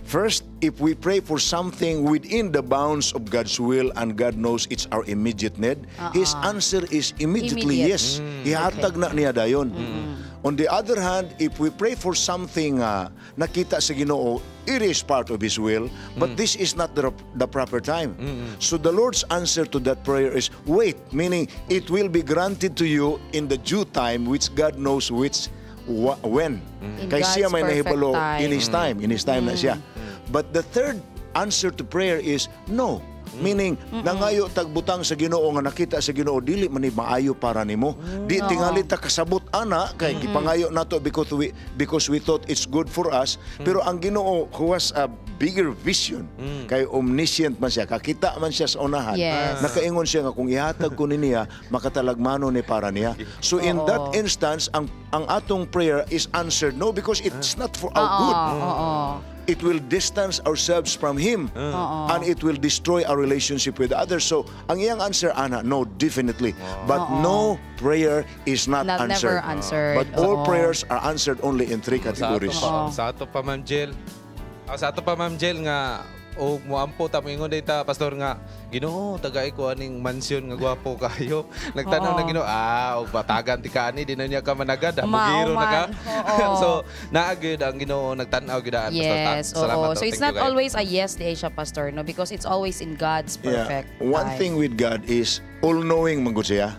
Speaker 23: First, if we pray for something within the bounds of God's will and God knows it's our immediate need, His answer is immediately
Speaker 6: Immediate.
Speaker 23: yes. Ihatag na niya dayon. On the other hand, if we pray for something nakita sa Ginoo, it is part of His will, but this is not the proper time. So the Lord's answer to that prayer is wait, meaning it will be granted to you in the due time, which God knows which when.
Speaker 6: In
Speaker 23: Kay siya
Speaker 6: God's
Speaker 23: may
Speaker 6: perfect
Speaker 23: nahibalo
Speaker 6: time.
Speaker 23: in His time na siya. But the third answer to prayer is no. Meaning, nangayo tagbutang sa Ginoo nga nakita sa Ginoo dili man ni maayo para nimo. Di tingali ta kasabot ana kay gipangayo nato because we thought it's good for us. Pero ang Ginoo who has a bigger vision, kay omniscient man siya, kakita man siya sa unahan. Nakaingon siya nga kung ihatag ko ni niya, makatalagmano ni para niya. So in that instance, ang atong prayer is answered no because it's not for our good. It will distance ourselves from Him and it will destroy our relationship with others. So, ang iyang answer, ana, no, definitely. But no prayer is not
Speaker 6: Not
Speaker 23: answered.
Speaker 6: never answered.
Speaker 23: But all prayers are answered only in three
Speaker 1: Sa ato
Speaker 23: categories.
Speaker 1: pa, sa ato pa, Ma'am Jill. Ah, sa ato pa, Ma'am Jill, nga o muampo ta moingon day ta, Pastor, nga Ginoo, tagay ko aning mansyon nga gwapo kayo. Nagtanaw na Ginoo, ah, og batagan ti kaani di na niya ka managad, ah, mugiro na ka.
Speaker 6: Oo.
Speaker 1: So naa gyud ang Ginoo nagtan-aw gyud aan, Pastor. Salamat.
Speaker 6: Oo.
Speaker 1: Oh,
Speaker 6: So it's
Speaker 1: thank
Speaker 6: not
Speaker 1: you kayo.
Speaker 6: always a yes di siya, Pastor, no? Because it's always in God's perfect
Speaker 23: One
Speaker 6: time.
Speaker 23: thing with God is all-knowing man gud siya.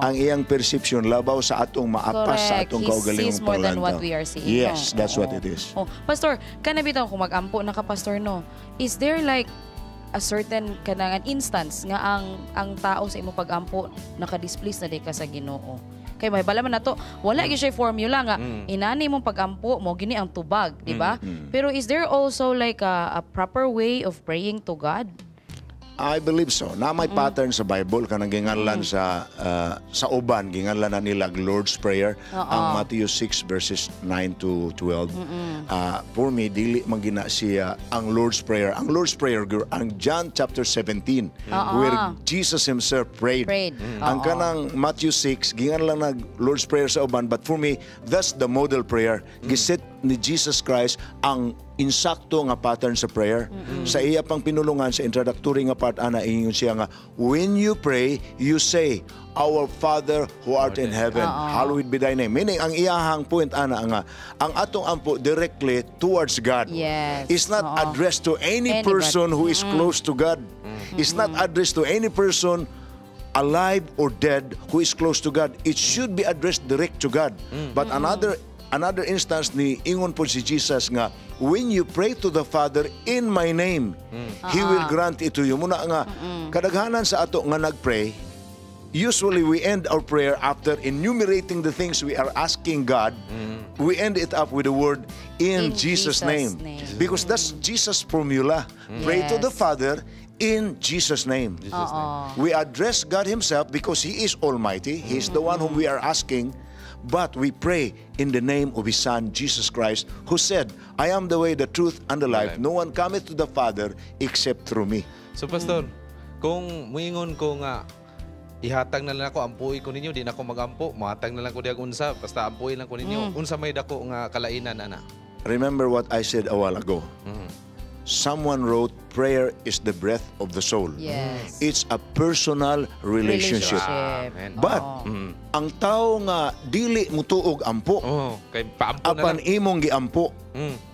Speaker 23: Ang iyang perception labaw sa atong maapas sa atong
Speaker 6: He
Speaker 23: kaugalingong
Speaker 6: sees more than what
Speaker 23: panglantaw.
Speaker 6: we are seeing.
Speaker 23: Yes,
Speaker 6: no?
Speaker 23: that's what
Speaker 6: Oo.
Speaker 23: it is.
Speaker 6: Oh, Pastor, kana bitaw kung mag-ampo na ka, Pastor, no? Is there like a certain kanang an instance nga ang tao sa imo pag-ampo naka-displease na di ka sa Ginoo? Kay may bala man nato, wala gyud siya formula nga inani mong pag-ampo mo gini ang tubag, di ba? Pero is there also like a proper way of praying to God?
Speaker 23: I believe so. Na may pattern sa Bible kanang ginganlan sa uban ginganlan na nila ang Lord's Prayer, ang Matthew 6 verses 9 to 12. For me, dili man gina siya ang Lord's Prayer. Ang Lord's Prayer girl, ang John chapter 17 where Jesus himself prayed.
Speaker 6: Prayed.
Speaker 23: Ang kanang Matthew 6 ginganlan nag Lord's Prayer sa uban, but for me that's the model prayer. Giset ni Jesus Christ ang insakto nga pattern sa prayer. Sa iya pang pinulungan sa introductory nga part ana, ingon siya nga when you pray, you say, "Our Father who art in heaven, hallowed be thy name." Meaning ang iyahang point ana nga ang atong ampo directly towards God. It's not addressed to any
Speaker 6: Anybody.
Speaker 23: person who is close to God. It's not addressed to any person alive or dead who is close to God. It should be addressed direct to God. But another instance ni ingon po si Jesus nga when you pray to the Father in my name, He will grant it to you. Mao na nga kadaghanan sa ato nga nagpray, usually we end our prayer after enumerating the things we are asking God, we end it up with the word "in
Speaker 6: In
Speaker 23: Jesus'
Speaker 6: Jesus'
Speaker 23: name."
Speaker 6: name.
Speaker 23: Because that's Jesus' formula. Pray to the Father in Jesus' name. We address God Himself because He is Almighty. He is the one whom we are asking. But we pray in the name of His Son, Jesus Christ, who said, "I am the way, the truth, and the life. No one cometh to the Father except through me."
Speaker 1: So Pastor, kung muingon ko nga ihatag na lang ako, ampuy ko ninyo, di na ako magampo, muhatag na lang ko diag unsa, basta ampuy lang ko ninyo. Unsa may dako nga kalainan ana?
Speaker 23: Remember what I said a while ago. Someone wrote, "Prayer is the breath of the soul." It's a personal relationship.
Speaker 6: Relationship.
Speaker 23: But
Speaker 6: Oo.
Speaker 23: Ang tao nga dili mutuog ampo,
Speaker 1: Oh, kay paampo na
Speaker 23: apan
Speaker 1: lang.
Speaker 23: Imong giampo.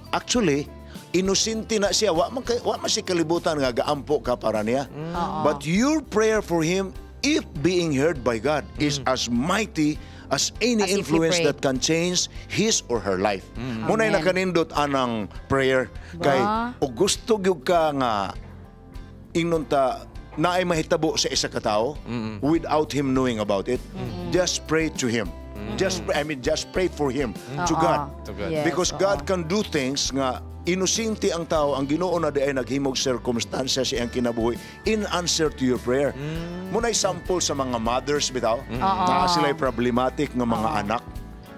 Speaker 23: Actually, inosente na siya. Wa man siya kalibutan nga gaampo ka para niya.
Speaker 6: Oo.
Speaker 23: But your prayer for him, if being heard by God, is as mighty as any
Speaker 6: As if you
Speaker 23: influence
Speaker 6: prayed.
Speaker 23: That can change his or her life. Muna'y
Speaker 6: Amen.
Speaker 23: nakanindot anang prayer kay
Speaker 6: Ba?
Speaker 23: o gusto gyud ka nga ingnon ta naay mahitabo sa isa ka tawo without him knowing about it, just pray to him. Just pray, I mean, just pray for him to
Speaker 6: Oo.
Speaker 23: God.
Speaker 1: To God.
Speaker 6: Yes,
Speaker 23: Because
Speaker 6: oo.
Speaker 23: God can do things nga inosente ang tao, ang Ginoo na diay naghimog circumstances sa iyang kinabuhi in answer to your prayer. Muna'y sample sa mga mothers bitaw,
Speaker 6: Oo.
Speaker 23: naa sila'y problematic nga mga anak.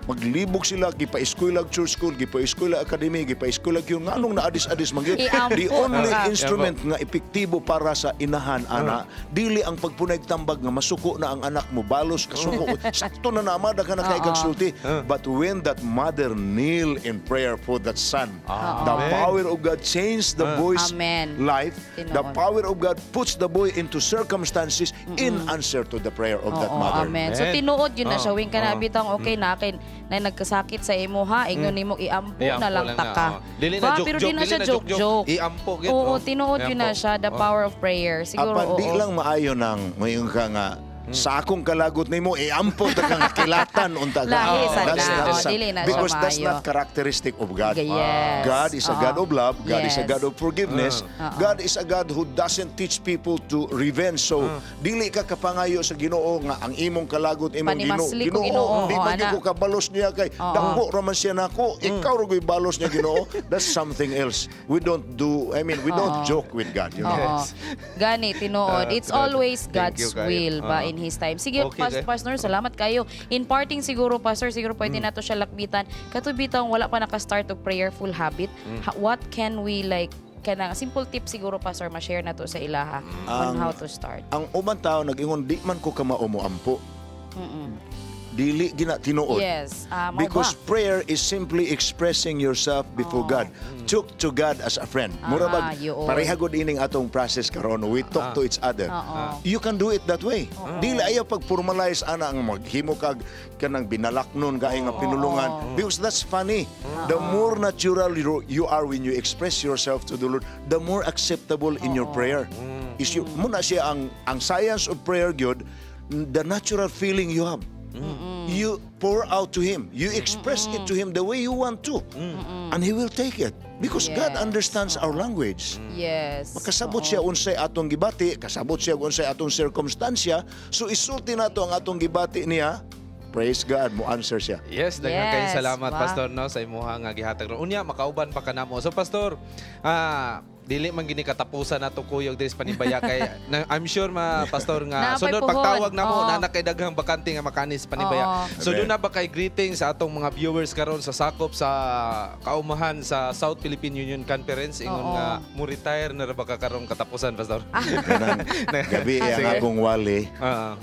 Speaker 23: Maglibog sila, gipa-eskwela church school, gipa-eskwela academy, gipa-eskwela yung nganong naadis-adis man gyud.
Speaker 6: Iampo
Speaker 23: The only
Speaker 6: ka.
Speaker 23: instrument nga epektibo para sa inahan ana, dili ang pagpunay tambag nga masuko na ang anak mo, balos kasuko. Sakto na naamada ka na kay
Speaker 6: Oo.
Speaker 23: kagsulti. But when that mother kneel in prayer for that son, the
Speaker 1: Amen.
Speaker 23: power of God changed the boy's
Speaker 6: Amen.
Speaker 23: life. The
Speaker 6: Tinuod.
Speaker 23: Power of God puts the boy into circumstances in answer to the prayer of that
Speaker 6: Oo,
Speaker 23: mother.
Speaker 6: amen. So
Speaker 1: Amen.
Speaker 6: tinuod yun na siya. Wing ka na
Speaker 1: Oo.
Speaker 6: bitang okay na akin na nagkasakit sa imo ha. Ingon nimo iampo
Speaker 1: Iampo
Speaker 6: na lang
Speaker 1: lang
Speaker 6: ta
Speaker 1: na,
Speaker 6: ka.
Speaker 1: oo. Dili na
Speaker 6: Ba,
Speaker 1: joke,
Speaker 6: pero
Speaker 1: joke,
Speaker 6: di na
Speaker 1: dili
Speaker 6: siya
Speaker 1: na
Speaker 6: joke
Speaker 1: joke, joke.
Speaker 6: joke.
Speaker 1: Iampo gyud,
Speaker 6: Oo,
Speaker 1: oh.
Speaker 6: tinuod yun na
Speaker 1: Iampo.
Speaker 6: siya, the
Speaker 1: Oo.
Speaker 6: Power of prayer. Siguro
Speaker 23: Apan di
Speaker 6: oo.
Speaker 23: lang maayo nang mayon ka nga sa akong kalagot nimo iampo ta kang kilatan unta ka.
Speaker 6: Lahi
Speaker 1: sa
Speaker 23: That's
Speaker 1: na.
Speaker 23: not
Speaker 1: Oo,
Speaker 6: dili na siya
Speaker 23: because that's
Speaker 6: maayo.
Speaker 23: not characteristic of God.
Speaker 6: Yes.
Speaker 23: God is a
Speaker 6: Oo.
Speaker 23: God of love. God is a
Speaker 6: Yes.
Speaker 23: God of forgiveness.
Speaker 6: Oo.
Speaker 23: God is a God who doesn't teach people to revenge. So dili ka kapangayo sa Ginoo nga ang imong kalagot imong Ginoo.
Speaker 6: Panimasli ko Ginoo.
Speaker 23: Di
Speaker 6: Oo,
Speaker 23: man gyud
Speaker 6: ana.
Speaker 23: ko kabalos niya kay
Speaker 6: Oo.
Speaker 23: dako ra man siya nako. Ikaw ra gyud balos niya, Ginoo. That's something else. We don't do I mean, we don't
Speaker 6: Oo.
Speaker 23: joke with God.
Speaker 6: Oo. Gani, tinuod.
Speaker 1: Ah,
Speaker 6: It's
Speaker 1: tinuod.
Speaker 6: always
Speaker 1: Thank
Speaker 6: God's
Speaker 1: you kayo.
Speaker 6: will ba
Speaker 1: Oo.
Speaker 6: in His time. Sige,
Speaker 1: Okay, kayo.
Speaker 6: Pastor, salamat kayo. In parting siguro, Pastor, siguro pwede nato siya lakbitan. Kato bitang wala pa naka-start og prayerful habit. What can we like, kanang simple tip siguro, Pastor, ma-share na to sa ilaha on how to start.
Speaker 23: Ang uban tao nag-ingon, di man ko kamao mo ampo. Dili gina tinuod.
Speaker 6: Yes. Ah, mao
Speaker 23: Because
Speaker 6: ba?
Speaker 23: prayer is simply expressing yourself before God. Talk to God as a friend. Mura
Speaker 6: Ah,
Speaker 23: bag,
Speaker 6: yun.
Speaker 23: pareha gud ining atong process karon. We talk to each other.
Speaker 6: Oo.
Speaker 23: You can do it that way. Dili ayaw pag-formalize ana ang maghimo kag kanang binalaknon kay nga pinulungan because that's funny. The more natural you are when you express yourself to the Lord, the more acceptable in your prayer. Is you muna siya ang science of prayer gyud, the natural feeling you have. You pour out to Him. You express it to Him the way you want to. And He will take it. Because God understands our language. Makasabot siya unsay atong gibati, kasabot siya unsay atong sirkumstansya. So isulti nato ang atong gibati niya. Praise God, mo answer siya.
Speaker 1: Yes, daghan kayong salamat,
Speaker 6: Ba.
Speaker 1: Pastor, no, sa imuha nga gihatag ron. Unya makauban pa kanamo. So Pastor, dili man gini katapusan nato kuyog diri sa Panimbaya kay na, I'm sure ma Pastor nga
Speaker 6: Naa pa'y
Speaker 1: sunod
Speaker 6: puhon.
Speaker 1: pagtawag namo
Speaker 6: Oo.
Speaker 1: na na kay daghang bakante nga makanis Panimbaya.
Speaker 6: Oo.
Speaker 1: So
Speaker 23: Amen.
Speaker 1: doon na ba kay greetings sa atong mga viewers karon sa sakop sa kaumahan sa South Philippine Union Conference ingon
Speaker 6: Oo.
Speaker 1: nga mo retire na ra ba ka karong katapusan, Pastor?
Speaker 23: Kanang gabi ang
Speaker 1: Sige.
Speaker 23: akong wali.
Speaker 1: Ah.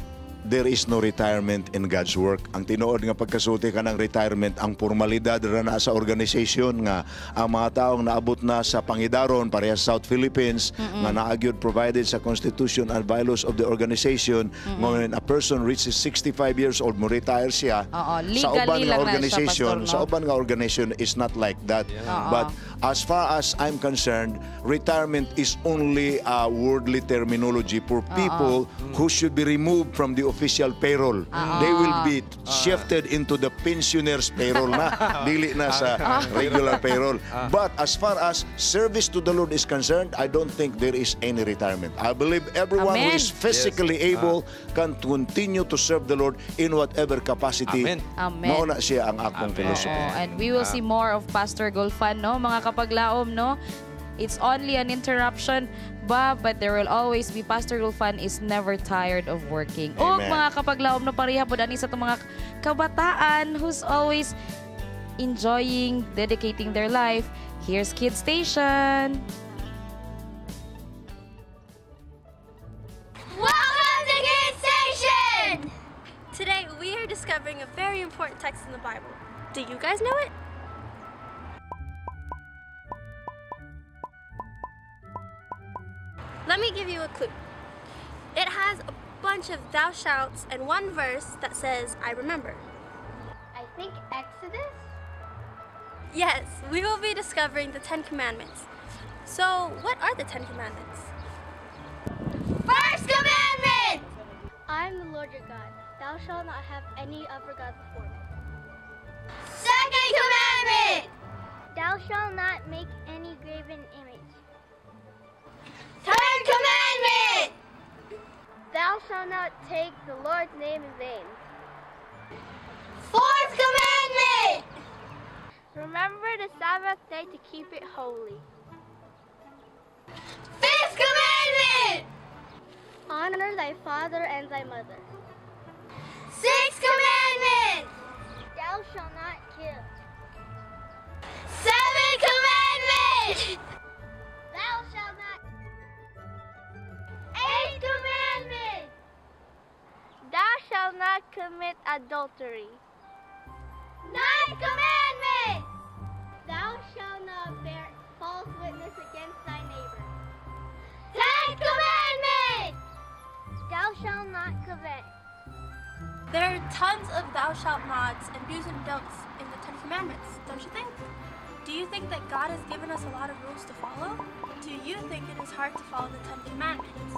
Speaker 23: There is no retirement in God's work. Ang tinuod nga pagkasulti ka ng retirement, ang formalidad ra na sa organization nga ang mga taong naabot na sa pangidaron pareha sa South Philippines nga naagyod provided sa constitution and bylaws of the organization nga when a person reaches 65 years old, mo retire siya.
Speaker 6: Oo,
Speaker 23: Sa
Speaker 6: legally
Speaker 23: uban nga
Speaker 6: lang na siya,
Speaker 23: organization,
Speaker 6: Pastor, no?
Speaker 23: sa uban nga organization is not like that.
Speaker 6: Oo.
Speaker 23: But as far as I'm concerned, retirement is only a worldly terminology for people who should be removed from the official payroll. They will be shifted into the pensioners payroll na, dili na sa regular payroll. But as far as service to the Lord is concerned, I don't think there is any retirement. I believe everyone who
Speaker 6: Amen.
Speaker 23: is physically able can continue to serve the Lord in whatever capacity.
Speaker 1: Amen.
Speaker 6: Amen.
Speaker 23: Mao na siya ang akong
Speaker 1: Amen.
Speaker 23: philosophy.
Speaker 6: Oo, and we will see more of Pastor Gulfan, no? Mga kapaglaom, no? It's only an interruption, ba? But there will always be Pastor Gulfan is never tired of working. Ug
Speaker 23: Amen.
Speaker 6: mga kapaglaom, no, pareha po ani sa itong mga kabataan who's always enjoying, dedicating their life. Here's Kid Station.
Speaker 16: Welcome to Kid Station! Today we are discovering a very important text in the Bible. Do you guys know it?
Speaker 7: Let me give you a clue. It has a bunch of thou shalt and one verse that says, "I remember."
Speaker 16: I think Exodus?
Speaker 7: Yes, we will be discovering the Ten Commandments. So, what are the Ten Commandments?
Speaker 16: First commandment! I am the Lord your God. Thou shalt not have any other God before me. Second commandment! Thou shalt not make any graven image. Third commandment! Thou shalt not take the Lord's name in vain. Fourth commandment! Remember the Sabbath day to keep it holy. Fifth commandment! Honor thy father and thy mother. Sixth commandment! Thou shalt not kill. Seventh commandment! Thou shalt not. Eighth commandment! Thou shalt not commit adultery. Ninth commandment! Thou shalt not bear false witness against thy neighbor. Tenth commandment! Thou shalt not covet.
Speaker 7: There are tons of thou shalt nots and do's and don'ts in the Ten Commandments, don't you think? Do you think that God has given us a lot of rules to follow? Do you think it is hard to follow the Ten Commandments?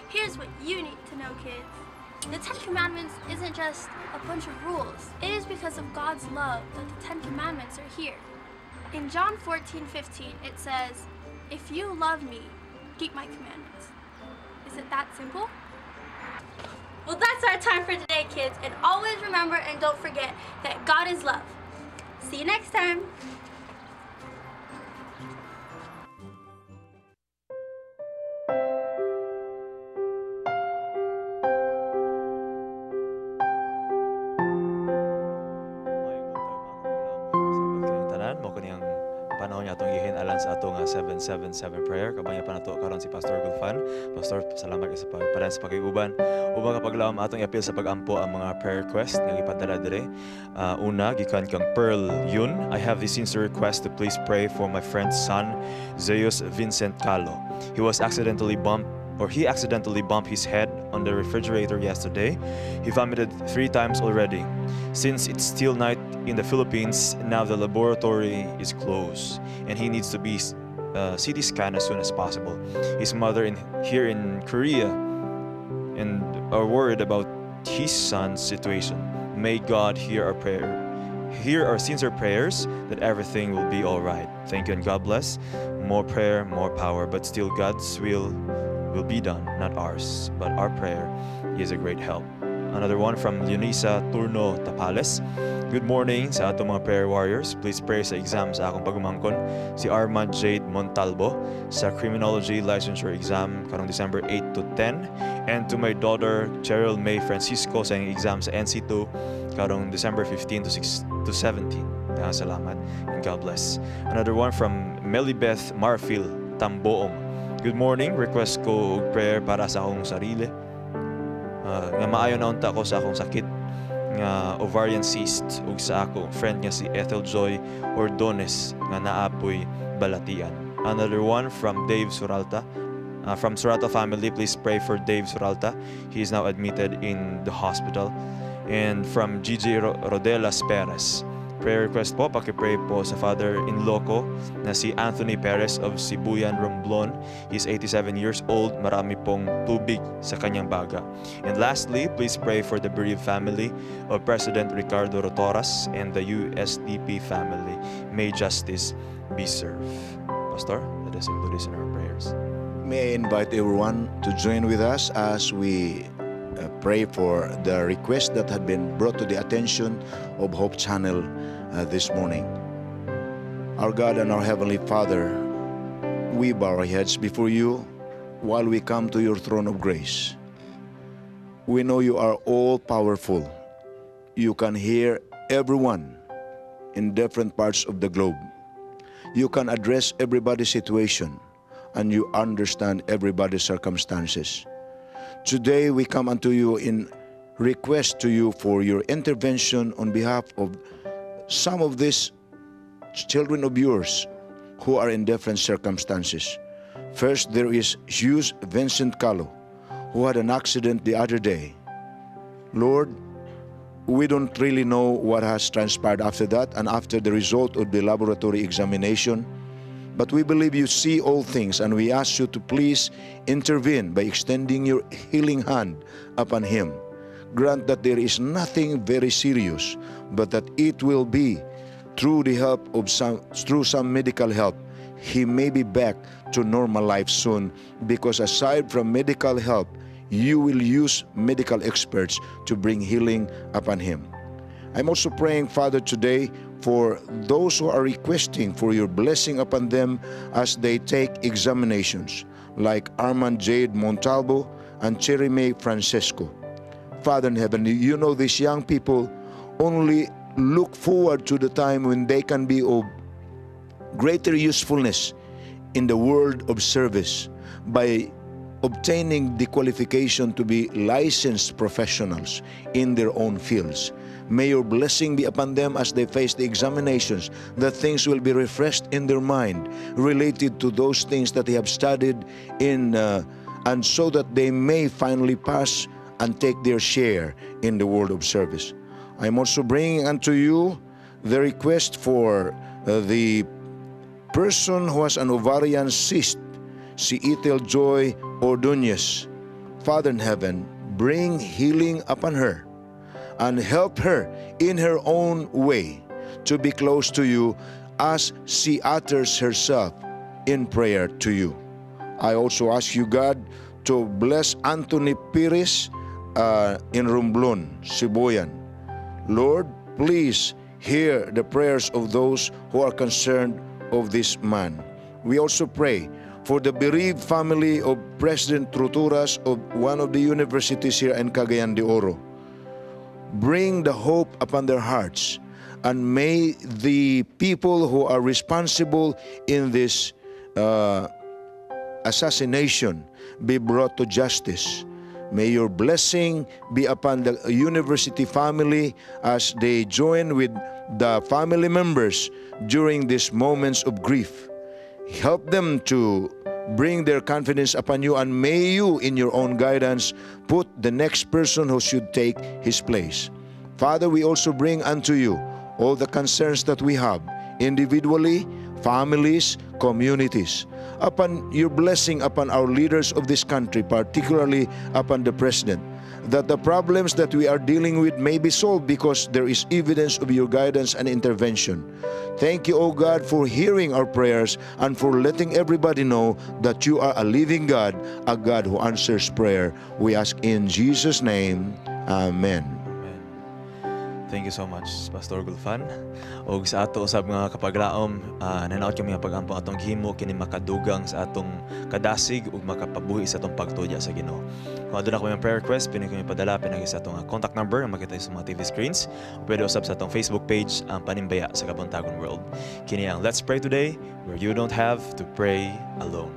Speaker 7: Here's what you need to know, kids. The Ten Commandments isn't just a bunch of rules. It is because of God's love that the Ten Commandments are here. In John 14:15, it says, "If you love me, keep my commandments." Is it that simple? Well, that's our time for today, kids. And always remember and don't forget that God is love. See you next time.
Speaker 4: Kayong tanan, mao kini ang panahon nga atong gihin-alan sa atong 777 prayer. Kabanya pa nato karon si Pastor Gulfan. Pastor, salamat kay sa pagpadayon sa pakiguban. Ubang kapaglaom, atong iapil sa pag-ampo ang mga prayer request nga gipadala dire. Una, gikan kang Pearl Yun. "I have the sincere request to please pray for my friend's son, Zeus Vincent Calo. He was accidentally bumped or he accidentally bumped his head on the refrigerator yesterday. He vomited three times already. Since it's still night in the Philippines, now the laboratory is closed and he needs to be CT scan as soon as possible. His mother in here in Korea and are worried about his son's situation. May God hear our prayer. Hear our sincere prayers that everything will be all right. Thank you and God bless. More prayer, more power, but still God's will be done, not ours. But our prayer is a great help." Another one from Leonisa Turno Tapales. "Good morning sa atong mga prayer warriors. Please pray sa exam sa akong pagumangkon, si Armand Jade Montalbo, sa criminology licensure exam karong December 8 to 10, and to my daughter Cheryl May Francisco sa iyang exam sa NC2 karong December 15 to 6 to 17. Salamat and God bless." Another one from Melibeth Marfil Tamboong. "Good morning. Request ko og prayer para sa akong sarili nga maayo na unta ko sa akong sakit nga ovarian cyst ug sa ako friend nga si Ethel Joy Ordones nga naapoy balatian." Another one from Dave Suralta. "From Suralta family, please pray for Dave Suralta. He is now admitted in the hospital." And from Gigi Rodelas Perez. "Prayer request po, paki-pray po sa father-in-law ko na si Anthony Perez of Sibuyan, Romblon. He's 87 years old, marami pong tubig sa kanyang baga." And lastly, "Please pray for the bereaved family of President Ricardo Rotoras and the USDP family. May justice be served." Pastor, let us include this in our prayers.
Speaker 23: May I invite everyone to join with us as we pray for the request that had been brought to the attention of Hope Channel this morning. Our God and our Heavenly Father, we bow our heads before you while we come to your throne of grace. We know you are all powerful. You can hear everyone in different parts of the globe. You can address everybody's situation and you understand everybody's circumstances. Today we come unto you in request to you for your intervention on behalf of some of these children of yours who are in different circumstances. First, First, there is Hughes Vincent Callo, who had an accident the other day. Lord, we don't really know what has transpired after that and after the result of the laboratory examination. But we believe you see all things, and we ask you to please intervene by extending your healing hand upon him. Grant that there is nothing very serious, but that it will be through the help of some through some medical help, he may be back to normal life soon, because aside from medical help, you will use medical experts to bring healing upon him. I'm also praying, Father, today for those who are requesting for your blessing upon them as they take examinations, like Armand Jade Montalvo and Cherry May Francesco. Father in heaven, you know these young people only look forward to the time when they can be of greater usefulness in the world of service by obtaining the qualification to be licensed professionals in their own fields. May your blessing be upon them as they face the examinations, that things will be refreshed in their mind related to those things that they have studied in, and so that they may finally pass and take their share in the world of service. I'm also bringing unto you the request for the person who has an ovarian cyst, si Ethel Joy Ordonez. Father in heaven, bring healing upon her and help her in her own way to be close to you as she utters herself in prayer to you. I also ask you, God, to bless Anthony Pires in Romblon, Sibuyan. Lord, please hear the prayers of those who are concerned of this man. We also pray for the bereaved family of President Trotturas of one of the universities here in Cagayan de Oro. Bring the hope upon their hearts, and may the people who are responsible in this assassination be brought to justice. May your blessing be upon the university family as they join with the family members during these moments of grief. Help them to bring their confidence upon you, and may you, in your own guidance, put the next person who should take his place. Father, we also bring unto you all the concerns that we have, individually, families, communities. Upon your blessing upon our leaders of this country, particularly upon the president, that the problems that we are dealing with may be solved because there is evidence of your guidance and intervention. Thank you, O God, for hearing our prayers and for letting everybody know that you are a living God, a God who answers prayer. We ask in Jesus' name, Amen.
Speaker 4: Thank you so much, Pastor Gulfan. Og sa ato usab nga kapaglaom, nanaot kami nga pag-ampo atong gihimo kini makadugang sa atong kadasig ug makapabuhi sa atong pagtuo sa Ginoo. Kung aduna kami mga prayer request, pwede kami padala pinagi sa atong contact number ang makita sa mga TV screens. O pwede usab sa atong Facebook page ang Panimbaya sa Kabuntagon World. Kini ang Let's Pray Today, where you don't have to pray alone.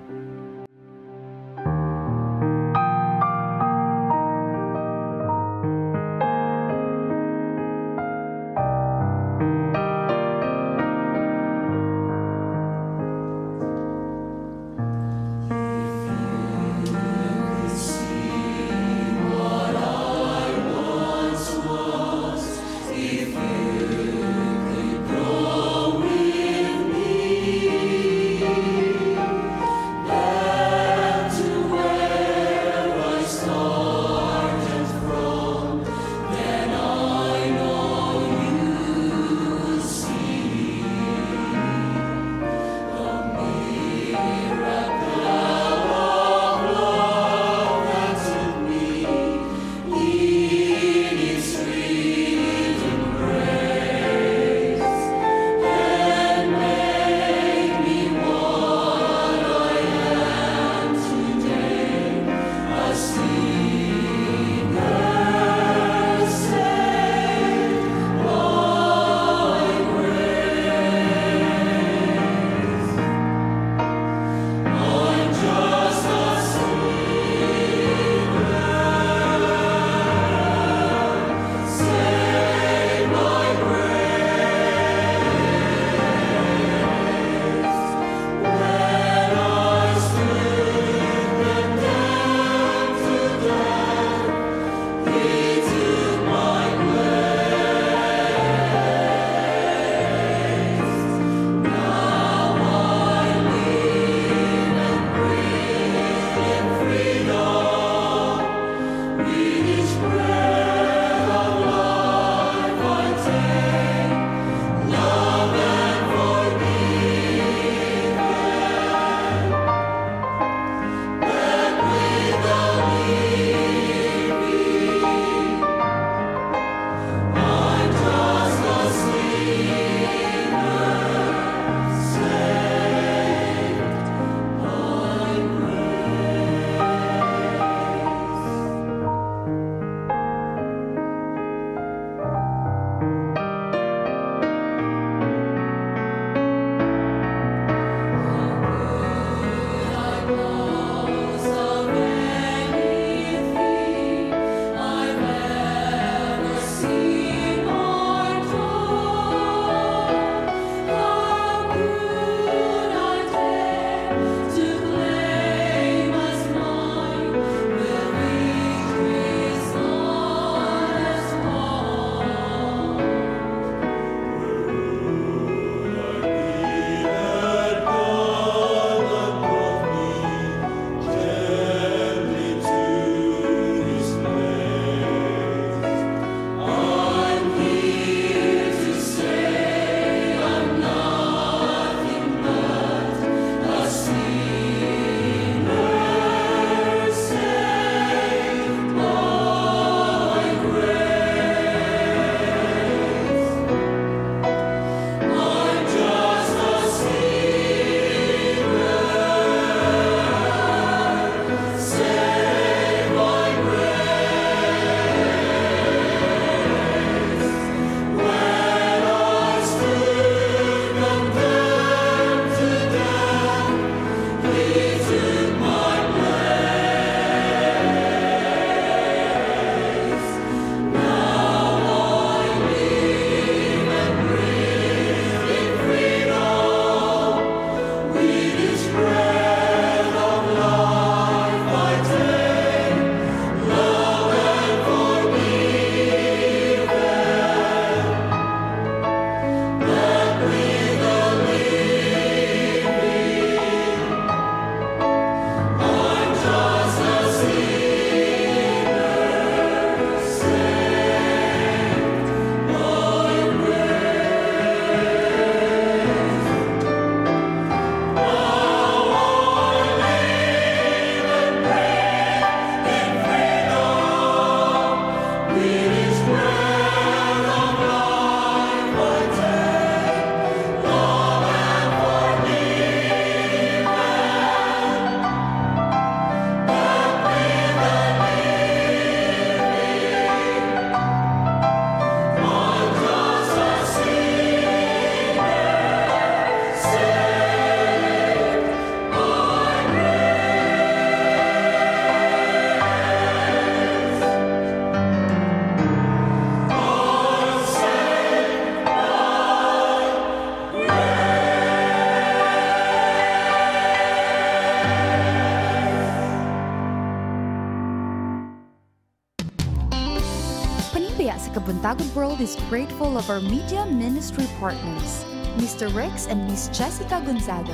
Speaker 5: Kabuntagon World is grateful of our media ministry partners, Mr. Rex and Miss Jessica Gonzaga,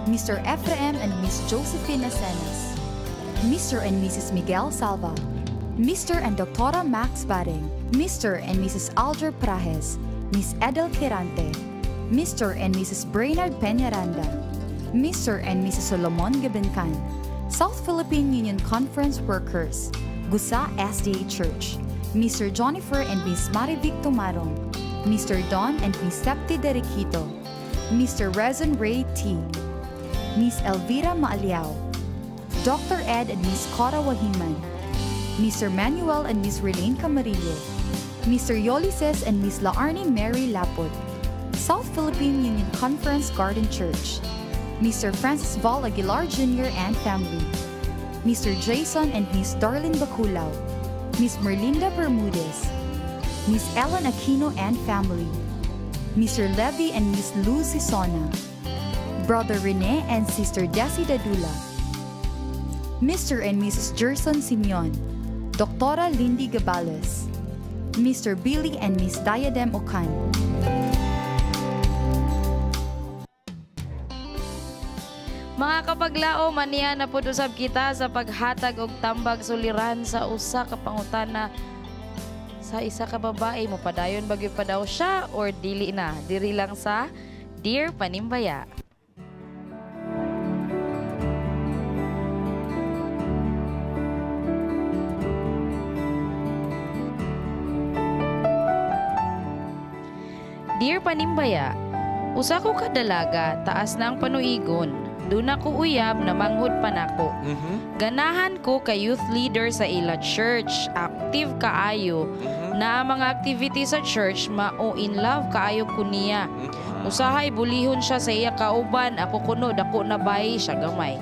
Speaker 5: Mr. Ephraim and Miss Josephine Acenas, Mr. and Mrs. Miguel Salva, Mr. and Doctora Max Baring, Mr. and Mrs. Alger Prajes, Miss Edel Quirante, Mr. and Mrs. Brainard Peñaranda, Mr. and Mrs. Solomon Gabencan, South Philippine Union Conference Workers, Gusa SDA Church, Mr. Jonnifer and Miss Marivic Tomarong, Mr. Don and Miss Septi Deriquito, Mr. Rezon Ray T, Miss Elvira Maaliao, Dr. Ed and Miss Cora Wahiman, Mr. Manuel and Miss Relaine Camarillo, Mr. Yolises and Miss Laarni Mary Laput, South Philippine Union Conference Garden Church, Mr. Francis Val Aguilar Jr. and family, Mr. Jason and Miss Darlene Baculao, Miss Merlinda Bermudez, Miss Ellen Aquino and family, Mr. Levy and Miss Luz Sisona, Brother Rene and Sister Desi Dadula, Mr. and Mrs. Gerson Simeon, Doctora Lindy Gabales, Mr. Billy and Miss Diadem Ocan.
Speaker 6: Mga kapaglao, maniya na po usab kita sa paghatag og tambag suliran sa usa ka pangutana sa isa ka babae. Mopadayon ba gyud pa daw siya or dili na? Diri lang sa Dear Panimbaya. Dear Panimbaya, usa ko ka dalaga, taas na ang panuigon. Duna ko uyab na manghud pa nako. Ganahan ko kay youth leader sa ila church, active kaayo. Na ang mga activity sa church mao in love kaayo ko niya. Usahay bulihon siya sa iya kauban, ako kuno dako na bay siya gamay.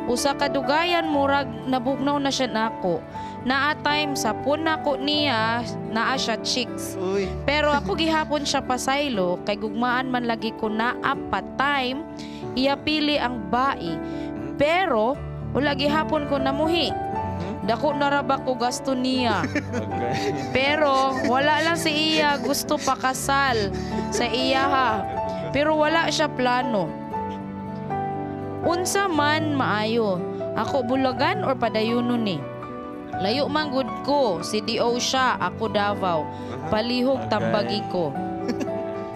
Speaker 6: Usa ka dugayan murag nabugnaw na siya nako. Naa time sapon nako niya, naa siya chicks.
Speaker 1: Uy.
Speaker 6: Pero ako gihapon siya pasaylo kay gugmaan man lagi ko naa pa time iya pili ang bai. Pero wala gihapon ko namuhi. Dako na ra ba ko gasto niya.
Speaker 4: Okay.
Speaker 6: Pero wala lang si iya gusto pakasal sa iya ha. Pero wala siya plano. Unsa man maayo, ako bulagan or padayunon ni? Layo man gud ko, si DO siya, ako Davao. Palihog tambagi ko.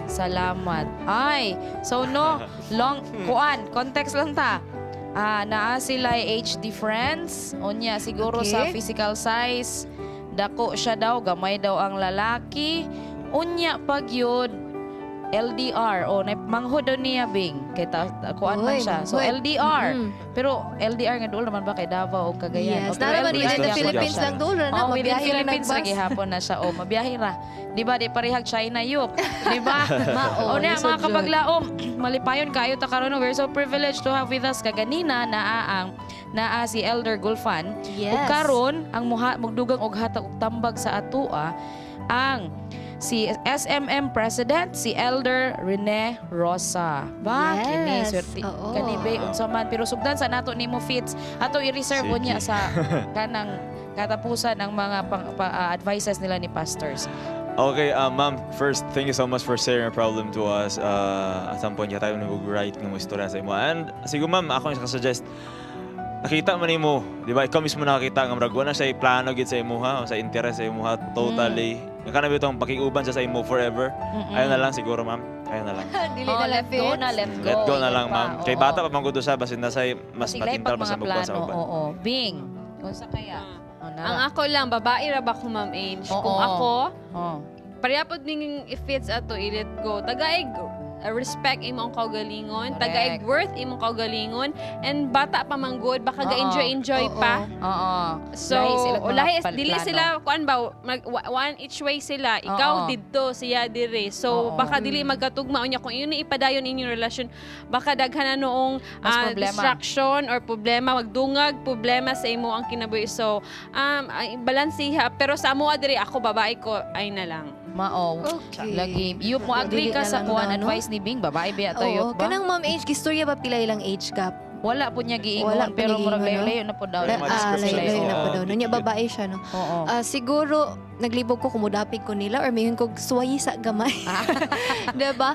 Speaker 6: Salamat. Ay, so no, long kuan, context lang ta. Naa sila age difference. Unya siguro sa physical size, dako siya daw, gamay daw ang lalaki. Unya pagyud LDR o oh, manghod daw niya Bing kay kuan man siya. So LDR. Pero LDR nga duol naman ba kay Davao o Cagayan?
Speaker 2: Yes, na naman within the Philippines lang duol na,
Speaker 6: oh, within
Speaker 2: mabiyahe ra
Speaker 6: Philippines
Speaker 2: nagbas.
Speaker 6: ra gihapon na siya. O mabiyahe ra. Di ba di parehag China yuk. Di ba?
Speaker 2: Mao,
Speaker 6: O na
Speaker 2: lisod
Speaker 6: mga
Speaker 2: jud.
Speaker 6: kapaglaom, malipayon kayo ta karon. We're so privileged to have with us kaganina naa si Elder Gulfan.
Speaker 2: Yes.
Speaker 6: Ug karon ang mugdugang og hatag og tambag sa atoa ang si SMM President, si Elder Rene Rosa. Ba,
Speaker 2: Yes.
Speaker 6: kini swerte.
Speaker 2: Oo.
Speaker 6: Kani bay unsa man pero sugdan sa nato nimo fits. Ato i-reserve
Speaker 4: Sige.
Speaker 6: unya sa kanang katapusan ang mga advices nila ni pastors.
Speaker 4: Okay, ma'am, first, thank you so much for sharing your problem to us. At some point, tayo nag-write ng istorya sa imo. And siguro, ma'am, ako yung suggest, nakita man nimo, di ba? Ikaw mismo nakakita nga murag wala siya plano gid sa imuha, sa interest sa imuha totally. Nga kana bitong pakiuban siya sa imo forever. Ayun na lang siguro, ma'am. Ayun na lang.
Speaker 2: Dili
Speaker 6: Oh,
Speaker 2: na lang
Speaker 6: let go
Speaker 2: fits.
Speaker 6: na, let go.
Speaker 4: Let go na lang,
Speaker 6: Pa,
Speaker 4: ma'am. Kay
Speaker 6: oo.
Speaker 4: bata pa man gud siya basin na say mas
Speaker 6: Kasi lahi
Speaker 4: matintal
Speaker 6: pag
Speaker 4: pa sa
Speaker 6: mga
Speaker 4: mugkuan sa
Speaker 6: plano,
Speaker 4: uban.
Speaker 6: oo. Bing, unsa kaya? Oh, na.
Speaker 3: Ang ako lang, babae ra ba ko, Ma'am Ange?
Speaker 6: Oo.
Speaker 3: Kung ako,
Speaker 6: Oh.
Speaker 3: pareha pod ning if-fits ato i-let go. Tagaig respect imong kaugalingon, tagaig worth imong kaugalingon, and bata pa man gud, baka
Speaker 6: Oo.
Speaker 3: ga-enjoy-enjoy
Speaker 6: Oo.
Speaker 3: pa.
Speaker 6: Oo.
Speaker 3: So,
Speaker 6: Lahi sila mga
Speaker 3: lahi dili
Speaker 6: plano.
Speaker 3: sila kuan ba one each way sila. Ikaw
Speaker 6: Oo.
Speaker 3: didto, siya dire. So,
Speaker 6: Oo.
Speaker 3: baka dili magkatugma unya kung inyo ipadayon inyong relasyon, baka daghan na noong
Speaker 6: Mas problema.
Speaker 3: distraction or problema, magdungag problema sa imo ang kinabuhi. So, ay, balansiha pero sa amoa diri ako babae ko ay na lang.
Speaker 6: Mao.
Speaker 2: Okay.
Speaker 6: Lagi. Yup, mo agree
Speaker 2: Dili
Speaker 6: ka
Speaker 2: na
Speaker 6: sa
Speaker 2: lang
Speaker 6: kuan
Speaker 2: daw, no?
Speaker 6: advice ni Bing, babae biya to
Speaker 2: Oo,
Speaker 6: yup ba?
Speaker 2: kanang Ma'am Age, gistorya ba pila ilang age gap?
Speaker 6: Wala po niya giingon,
Speaker 2: Wala po
Speaker 6: pero
Speaker 2: niya
Speaker 6: murag
Speaker 2: giingon, no?
Speaker 6: layo-layo na po daw.
Speaker 2: Layo-layo na po daw. No, niya babae siya, no?
Speaker 6: Oo.
Speaker 2: Siguro, naglibog ko kumudapig ko nila or mayon ko suwayi sa gamay. Diba?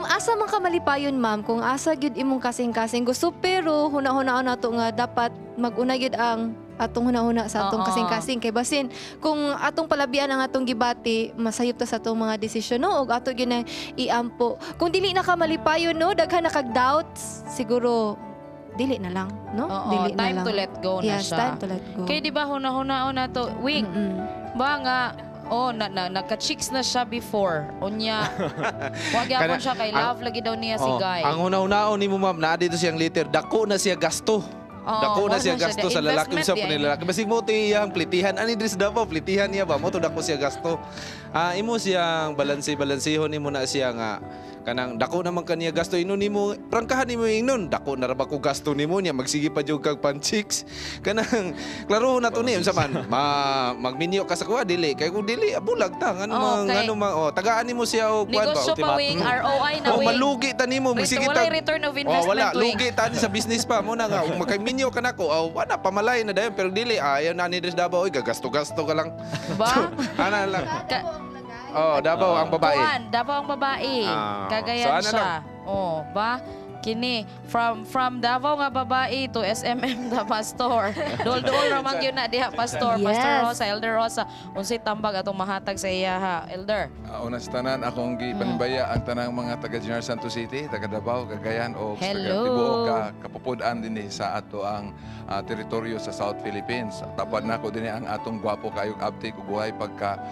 Speaker 2: Asa man ka malipayon, ma'am, kung asa gyud imong kasing-kasing gusto, pero huna-hunaan nato nga dapat mag-una gyud ang atong huna-huna sa atong kasing-kasing kay basin kung atong palabian ang atong gibati, masayop ta sa atong mga desisyon, no, ug ato gyud nang iampo kung dili na ka malipayon, no, daghan na kag doubts, siguro dili na lang, no?
Speaker 6: Oo,
Speaker 2: Dili na
Speaker 6: time
Speaker 2: lang.
Speaker 6: to let go na
Speaker 2: Yes,
Speaker 6: siya.
Speaker 2: time to let go.
Speaker 6: Kay di ba huna-hunaon na to, wing, ba nga, oh, na, na, nagka-chicks na siya before. Unya, wag yapon siya kay love, lagi daw niya si Guy.
Speaker 1: Ang una-unaon ni mo, ma'am, naa dito siyang liter, dako na siya gasto.
Speaker 6: Oo,
Speaker 1: Dako na
Speaker 6: wala
Speaker 1: siya
Speaker 6: siya.
Speaker 1: gasto sa lalaki
Speaker 6: Investment
Speaker 1: sa
Speaker 6: di ay.
Speaker 1: lalaki. Basig mo ti iyang plitihan ani diri sa Davao, plitihan niya ba mo to dako siya gasto. Imo siyang balanse-balansehon nimo na siya nga kanang dako naman kaniya gasto inon nimo, prangkahan nimo ingnon dako na ra ba ko gasto nimo niya magsige pa jud kag pan-chicks. Kanang klaro na to ni unsa man magminyo ka sa kuha dili kay kung dili bulag ta ngano
Speaker 6: Oo,
Speaker 1: man
Speaker 6: kay-
Speaker 1: ngano man oh tagaan nimo siya og kuan ba
Speaker 6: Negosyo pa, wing, ROI na,
Speaker 1: Oh,
Speaker 6: wing.
Speaker 1: malugi ta nimo magsige
Speaker 6: Walay
Speaker 1: ta.
Speaker 6: return of
Speaker 1: Oh,
Speaker 6: investment,
Speaker 1: wala,
Speaker 6: wing.
Speaker 1: lugi ta ni sa business pa mo na nga ug magkaminyo ka nako. Oh, wala pamalay na dayon pero dili ayaw na ni diri sa Davao oy gagasto-gasto ka lang.
Speaker 6: Ba?
Speaker 1: Ana lang. Oh, Davao ang babae.
Speaker 6: Kuan, Davao ang babae. Cagayan
Speaker 1: So, ano
Speaker 6: siya.
Speaker 1: lang?
Speaker 6: Oh, ba? Kini from Davao nga babae to SMM the pastor. Dol-dol ra man gyud na diha pastor,
Speaker 2: Yes.
Speaker 6: Pastor Rosa, Elder Rosa. Unsay tambag atong mahatag sa iya ha, Elder?
Speaker 10: Una sa tanan, akong gipanimbaya ang tanang mga taga General Santos City, taga Davao, Cagayan o taga
Speaker 6: Hello.
Speaker 10: tibuok ka kapupud-an dinhi sa ato ang teritoryo sa South Philippines. Tapad nako dinhi ang atong gwapo kayog abtik ug buhay pagka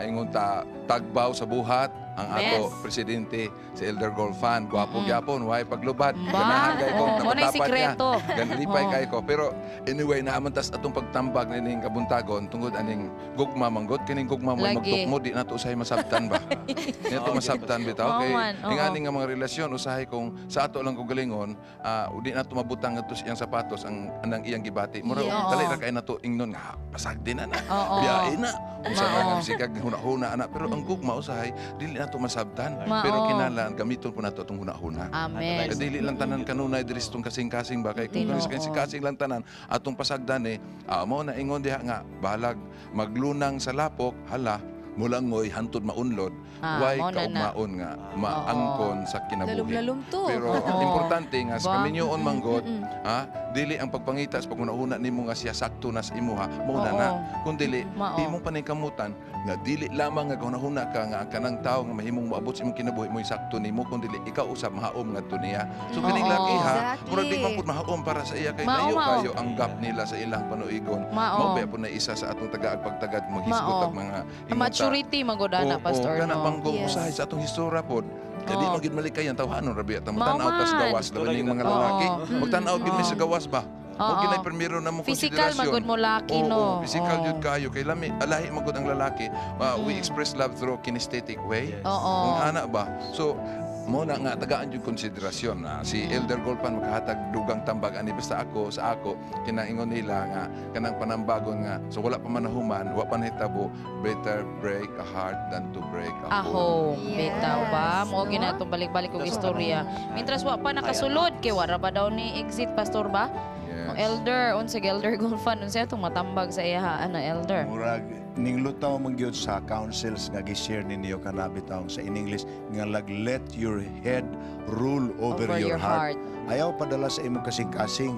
Speaker 10: ingon ta tagbaw sa buhat ang ato presidente si Elder Golfan, gwapo gyapon, way paglubad.
Speaker 6: Ba?
Speaker 10: Ganahan kay ko,
Speaker 6: Oo, mo na'y
Speaker 10: tapat niya.
Speaker 6: sikreto.
Speaker 10: Ganlipay
Speaker 6: Oo.
Speaker 10: kay ko. Pero anyway, naaman tas atong pagtambag nining kabuntagon tungod aning gugma manggot kining gugma mo
Speaker 6: Lagi.
Speaker 10: magtukmo di nato usahay masabtan ba. Di nato masabtan bitaw
Speaker 6: Oo
Speaker 10: kay
Speaker 6: man, oo.
Speaker 10: ingani nga mga relasyon usahay kung sa ato lang kagalingon, di nato mabutang ngadto sa iyang sapatos ang anang iyang gibati. Mura
Speaker 6: Yes.
Speaker 10: dali ra kay nato ingnon nga pasagdi na na.
Speaker 6: Oo.
Speaker 10: Biyahe na. Unsa
Speaker 6: Mao.
Speaker 10: man nga sikag huna-huna ana pero ang gugma usahay dili nato masabtan.
Speaker 6: Mao.
Speaker 10: Pero kinahanglan gamiton po nato atong huna-huna.
Speaker 6: Amen.
Speaker 10: Kay dili lang tanan kanunay diri sa itong kasing-kasing ba kay kung
Speaker 6: Tinuod.
Speaker 10: kasing-kasing lang tanan atong pasagdan eh mo na ingon diha nga balag maglunang sa lapok hala mulangoy hantud maunlod way
Speaker 6: mao na na.
Speaker 10: kaugmaon nga maangkon sa kinabuhi.
Speaker 2: Lalom-lalom to.
Speaker 10: Pero
Speaker 6: Oo.
Speaker 10: importante nga sa
Speaker 6: Ba?
Speaker 10: kaminyoon manggod, ha, dili ang pagpangita sa paghuna-huna nimo nga siya sakto na sa imuha, mao na
Speaker 6: Oo.
Speaker 10: na. Kung dili,
Speaker 6: Mao.
Speaker 10: imong paningkamutan nga dili lamang nga hunahuna ka nga ang kanang tawo nga mahimong moabot sa imong kinabuhi mo'y sakto nimo kung dili ikaw usab mahaom ngadto niya. So kining
Speaker 6: Oo.
Speaker 10: laki ha,
Speaker 2: Exactly.
Speaker 10: murag di man pud mahaom para sa iya kay
Speaker 6: Mao,
Speaker 10: layo
Speaker 6: mao.
Speaker 10: kayo ang gap nila sa ilang panuigon.
Speaker 6: Mao.
Speaker 10: Mao ba po na isa sa atong tagaag pagtagad maghisgot
Speaker 6: Mao.
Speaker 10: ag mga
Speaker 6: Ang maturity magud ana,
Speaker 10: Oo,
Speaker 6: pastor,
Speaker 10: kana
Speaker 6: no?
Speaker 10: manggong
Speaker 2: Yes.
Speaker 10: usahay sa atong historya pod. Kaya di
Speaker 6: Oo.
Speaker 10: man gid malikayan tawhanon ra biya ta
Speaker 6: Mao
Speaker 10: tan-aw tas
Speaker 6: man.
Speaker 10: gawas labi ning mga
Speaker 6: Oo.
Speaker 10: lalaki. Magtan-aw gid mi sa gawas ba.
Speaker 6: Oo.
Speaker 10: Mo ginay primero na mo
Speaker 6: Physical
Speaker 10: konsiderasyon.
Speaker 6: magud mo laki,
Speaker 10: Oo,
Speaker 6: no?
Speaker 10: oo, physical
Speaker 6: Oo.
Speaker 10: jud kayo kay lami alahi magud ang lalaki. We express love through kinesthetic way.
Speaker 6: Oo.
Speaker 10: Kung ana ba. So mo na nga tagaan jud konsiderasyon na si Elder Golpan makahatag dugang tambag ani basta ako sa ako kinaingon nila nga kanang panambagon nga so wala pa man nahuman wa pa nahitabo, better break a heart than to break a
Speaker 6: A
Speaker 10: home.
Speaker 6: home, bitaw ba? Mo ginatong balik-balik og istorya. Mintras wa pa nakasulod kay wara ba daw ni exit pastor ba?
Speaker 10: Yes.
Speaker 6: O, Elder, unsa Elder Golfan, unsa atong matambag sa iya ha, ana Elder?
Speaker 23: Murag ninglutaw man gyud sa councils nga gi-share ninyo kana bitaw sa in English nga lag let your head rule over,
Speaker 6: Over
Speaker 23: your
Speaker 6: your
Speaker 23: heart. Ayaw padala sa imong kasing-kasing.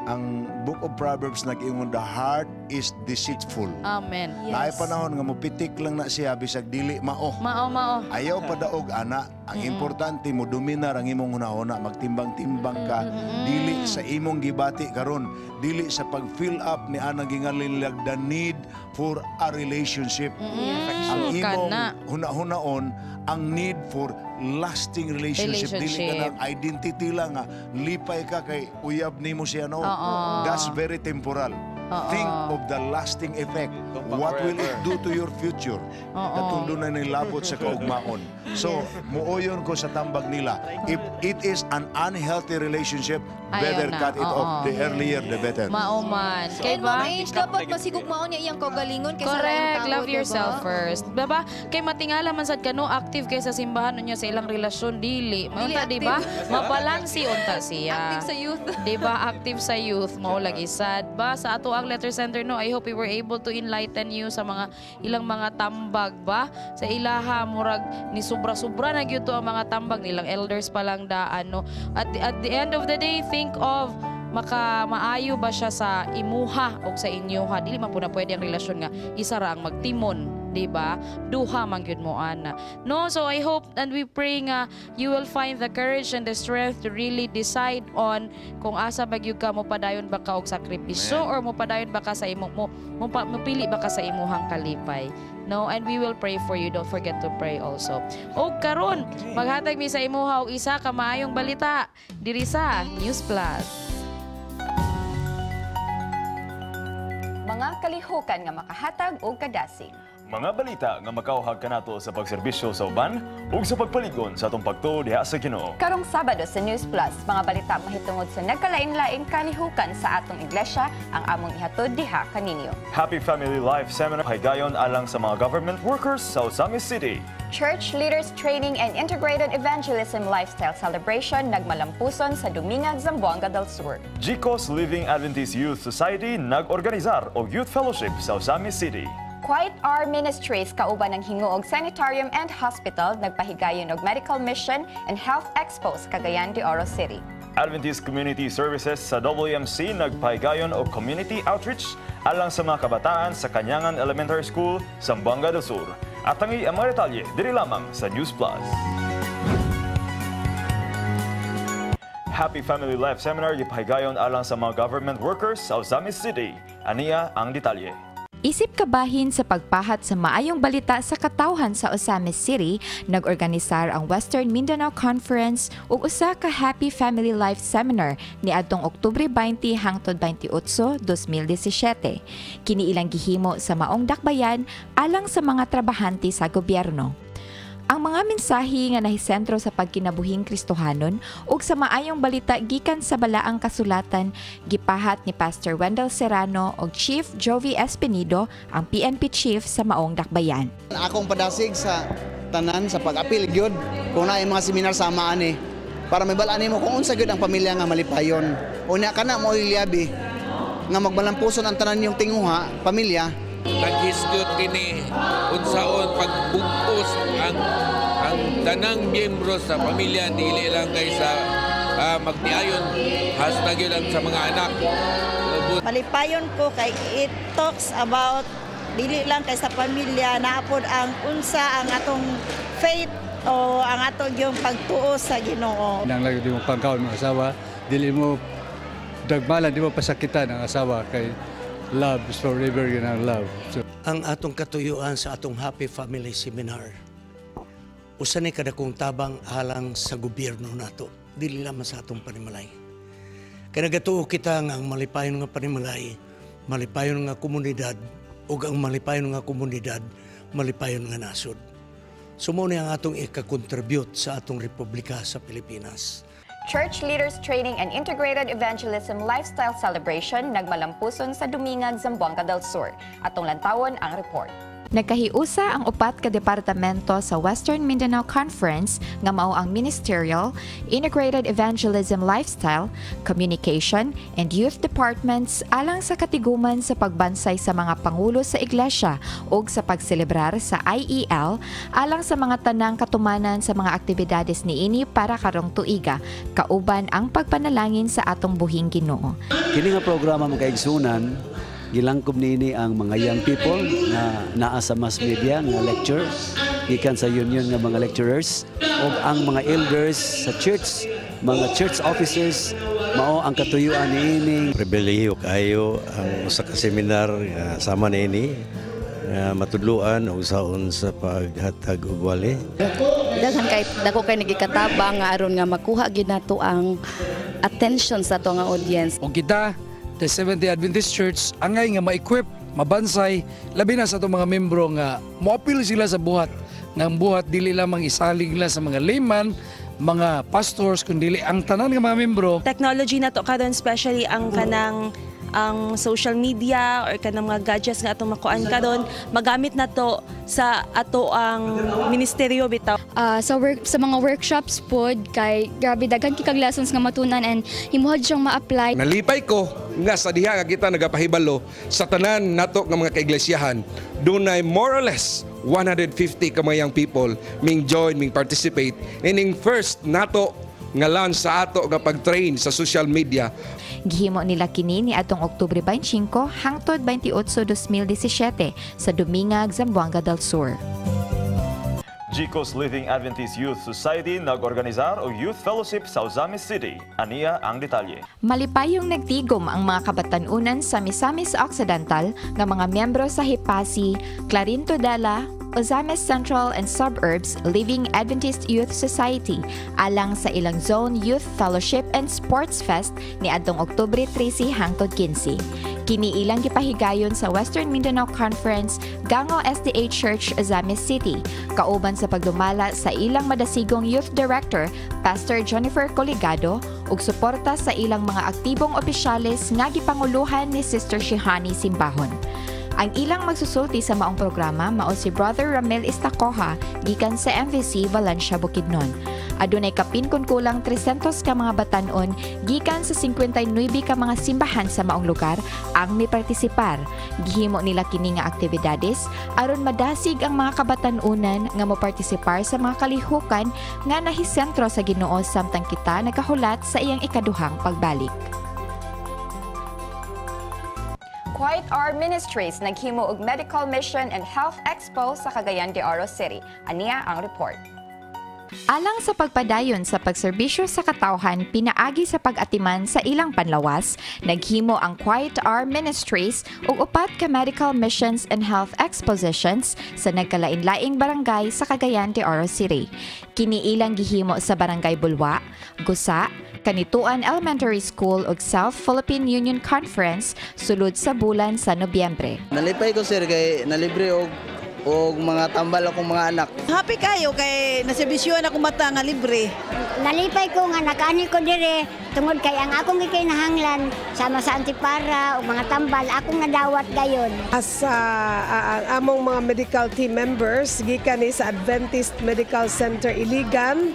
Speaker 23: Ang Book of Proverbs nag-ingon the heart is deceitful.
Speaker 6: Amen.
Speaker 2: Yes.
Speaker 23: Naay panahon nga mopitik lang na siya bisag dili mao.
Speaker 6: Mao mao.
Speaker 23: Ayaw padaog ana. Ang importante mo dominar ang imong hunahuna, magtimbang-timbang ka dili sa imong gibati karon, dili sa pag-fill up ni anang gingalinlag the need for a relationship. Ang imong
Speaker 6: Kana.
Speaker 23: hunahunaon ang need for lasting relationship, dili ka
Speaker 6: Relationship.
Speaker 23: ng identity lang nga lipay ka kay uyab nimo siya no.
Speaker 6: Oo.
Speaker 23: That's very temporal.
Speaker 6: Oo.
Speaker 23: Think of the lasting effect. What will it do to your future?
Speaker 6: Oo.
Speaker 23: Katong doon na nilabot sa kaugmaon. So, muoyon ko sa tambag nila. If it is an unhealthy relationship,
Speaker 6: Ayaw
Speaker 23: better
Speaker 6: na.
Speaker 23: Cut it
Speaker 6: Oo.
Speaker 23: off. The earlier, the better.
Speaker 6: Mao man. Kay
Speaker 2: And
Speaker 6: ba?
Speaker 2: Ma'am Ange, dapat masigugmaon niya iyang kaugalingon kaysa laing
Speaker 6: Correct.
Speaker 2: tao,
Speaker 6: Love
Speaker 2: diba?
Speaker 6: yourself first. Diba? Kay matingala man sad ka no, active kay sa simbahan niya sa ilang relasyon dili.
Speaker 2: Dili
Speaker 6: Unta di ba?
Speaker 2: active.
Speaker 6: Mabalansi unta siya.
Speaker 2: Active sa youth.
Speaker 6: Di ba? Active sa youth mao lagi sad ba sa ato ang letter sender no. I hope we were able to enlighten you sa mga ilang mga tambag ba sa ilaha murag ni sobra-sobra na gyud to ang mga tambag nilang elders pa lang daan no. At the end of the day, think of maka maayo ba siya sa imuha o sa inyoha. Dili man po na pwede ang relasyon nga isa ra ang magtimon, di ba? Duha man gyud mo ana no. So I hope and we pray nga you will find the courage and the strength to really decide on kung asa ba gyud ka, mo padayon ba ka og sakripisyo
Speaker 23: Amen.
Speaker 6: or mo padayon ba ka sa imo mo, mo pa, mopili ba ka sa imuhang kalipay no. And we will pray for you. Don't forget to pray also. Og karon maghatag mi sa imuha og isa ka maayong balita diri sa News Plus.
Speaker 11: Mga kalihukan nga makahatag og kadasig.
Speaker 4: Mga balita nga makauhag kanato sa pagserbisyo sa uban ug sa pagpaligon sa atong pagtuo diha sa Ginoo.
Speaker 11: Karong Sabado sa News Plus, mga balita mahitungod sa nagkalain-laing kalihukan sa atong iglesia ang among ihatod diha kaninyo.
Speaker 4: Happy Family Life Seminar higayon alang sa mga government workers sa Ozamiz City.
Speaker 11: Church Leaders Training and Integrated Evangelism Lifestyle Celebration nagmalampuson sa Dumingag, Zamboanga del Sur.
Speaker 4: GCOS Living Adventist Youth Society nag-organisar og Youth Fellowship sa Ozamiz City.
Speaker 11: Quiet R Ministries kauban ng Hingoog Sanitarium and Hospital nagpahigayon og Medical Mission and Health Expo sa Cagayan de Oro City.
Speaker 4: Adventist Community Services sa WMC nagpahigayon og community outreach alang sa mga kabataan sa Kanyangan Elementary School, Zamboanga del Sur. At ang mga detalye diri lamang sa News Plus. Happy Family Life Seminar gipahigayon alang sa mga government workers sa Ozamiz City. Aniya ang detalye.
Speaker 5: Isip kabahin sa pagpahat sa maayong balita sa katawhan sa Ozamiz City, nag-organisar ang Western Mindanao Conference ug usa ka Happy Family Life Seminar niadtong Oktubre 20 hangtod 28, 2017. Kini ilang gihimo sa maong dakbayan alang sa mga trabahante sa gobyerno. Ang mga mensahe nga nahisentro sa pagkinabuhing Kristohanon ug sa maayong balita gikan sa balaang kasulatan gipahat ni Pastor Wendell Serrano ug Chief Jovi Espinido, ang PNP Chief sa maong dakbayan.
Speaker 12: Akong padasig sa tanan sa pag-apil gyud kung naay mga seminar sama ani para mabalaan nimo kung unsa gyud ang pamilya nga malipayon. Unya kana mo liyabi nga magmalampuson ang tanan yung tinguha pamilya.
Speaker 14: Naghisgot kini unsaon pagbugos ang tanang miyembro sa pamilya, dili lang kay sa magtiayon, hasta gyud ang sa mga anak.
Speaker 24: Malipayon ko kay it talks about dili lang kay sa pamilya, naapod ang unsa ang atong faith o ang atong yung pagtuo sa Ginoo.
Speaker 25: Nang lagi di mo pangkaon ng asawa, dili mo dagmalan, di mo pasakitan ang asawa kay love is forever yun ang love. So,
Speaker 26: ang atong katuyuan sa atong Happy Family Seminar, usa ni kadakong tabang alang sa gobyerno nato, dili lamang sa atong panimalay. Kay nagatuo kita nga ang malipayon nga panimalay, malipayon nga komunidad, ug ang malipayon nga komunidad, malipayon nga nasod. So mao ni ang atong ika-contribute sa atong republika sa Pilipinas.
Speaker 11: Church Leaders Training and Integrated Evangelism Lifestyle Celebration nagmalampuson sa Dumingag, Zamboanga del Sur. Atong lantawon ang report.
Speaker 5: Nagkahiusa ang upat ka departamento sa Western Mindanao Conference nga mao ang Ministerial, Integrated Evangelism Lifestyle, Communication, and Youth Departments alang sa katiguman sa pagbansay sa mga pangulo sa iglesia ug sa pagselebrar sa IEL alang sa mga tanang katumanan sa mga aktibidades niini para karong tuiga, kauban ang pagpanalangin sa atong buhing Ginoo.
Speaker 27: Kini nga programa, mga kaigsunan, gilangkob niini ang mga young people na naa sa mass media nga lecture gikan sa union nga mga lecturers ug ang mga elders sa church, mga church officers. Mao ang katuyuan niini.
Speaker 20: Pribilehiyo kaayo ang usa ka seminar nga sama niini nga matudloan og saon sa paghatag og wali.
Speaker 28: Daghan kay dako kay nagikatabang nga aron nga makuha gid nato ang attention sa ato nga audience.
Speaker 29: Ug kita
Speaker 9: The Seventh-day Adventist Church angay nga ma-equip, mabansay, labi na sa atong mga membro nga moapil sila sa buhat. Nga ang buhat dili lamang isalig nila sa mga layman, mga pastors, kundi ang tanan nga mga membro.
Speaker 13: Technology na to karon, especially ang kanang ang social media or kanang mga gadgets nga atong makuan karon, magamit na to sa ato ang ministeryo bitaw.
Speaker 15: Sa work, sa mga workshops pod, kay grabe daghan kay lessons nga matunan and himuhad siyang ma-apply.
Speaker 17: Nalipay ko nga sa diha nga kita nagapahibalo sa tanan nato nga mga kaiglesia, dunay more or less 150 ka mga young people ming join, ming participate ining first nato nga launch sa ato nga pag-train sa social media.
Speaker 5: Gihimo nila kini ni atong Oktubre 25 hangtod 28, 2017 sa Dumingag, Zamboanga del Sur.
Speaker 4: GCOS Living Adventist Youth Society nag-organisar og Youth Fellowship sa Ozamiz City. Aniya ang detalye.
Speaker 5: Malipayong nagtigom ang mga kabatanunan sa Misamis Occidental nga mga miyembro sa Hipasi, Clarin Tudela, Ozamiz Central and Suburbs Living Adventist Youth Society alang sa ilang Zone Youth Fellowship and Sports Fest ni adtong Oktubre 13 hangtod 15. Kini ilang gipahigayon sa Western Mindanao Conference, Gango SDA Church, Ozamiz City, kauban sa pagdumala sa ilang madasigong Youth Director, Pastor Jennifer Coligado, ug suporta sa ilang mga aktibong opisyales nga gipanguluhan ni Sister Shihani Simbahon. Ang ilang magsusulti sa maong programa mao si Brother Ramil Istacoja gikan sa MVC Valencia, Bukidnon. Adunay kapin kun kulang 300 ka mga batanon gikan sa 59 ka mga simbahan sa maong lugar ang mipartisipar. Gihimo nila kini nga aktibidades aron madasig ang mga kabatanunan nga mopartisipar sa mga kalihukan nga nahisentro sa Ginoo samtang kita nagahulat sa iyang ikaduhang pagbalik. Quiet Hour Ministries naghimo og medical mission and health expo sa Cagayan de Oro City. Aniya ang report. Alang sa pagpadayon sa pagserbisyo sa katawhan pinaagi sa pag-atiman sa ilang panlawas, naghimo ang Quiet Hour Ministries og upat ka medical missions and health expositions sa nagkalain-laing barangay sa Cagayan de Oro City. Kini ilang gihimo sa Barangay Bulwa, Gusa, Canitoan Elementary School ug South Philippine Union Conference sulod sa bulan sa Nobyembre.
Speaker 20: Nalipay ko, sir, kay nalibre og mga tambal akong mga anak.
Speaker 24: Happy kayo kay naserbisyohan ako mata nga libre.
Speaker 18: Nalipay ko nga nakaani ko dire tungod kay ang akong gikinahanglan sama sa antipara o mga tambal akong nadawat gayon.
Speaker 19: As among mga medical team members gikan ni sa Adventist Medical Center Iligan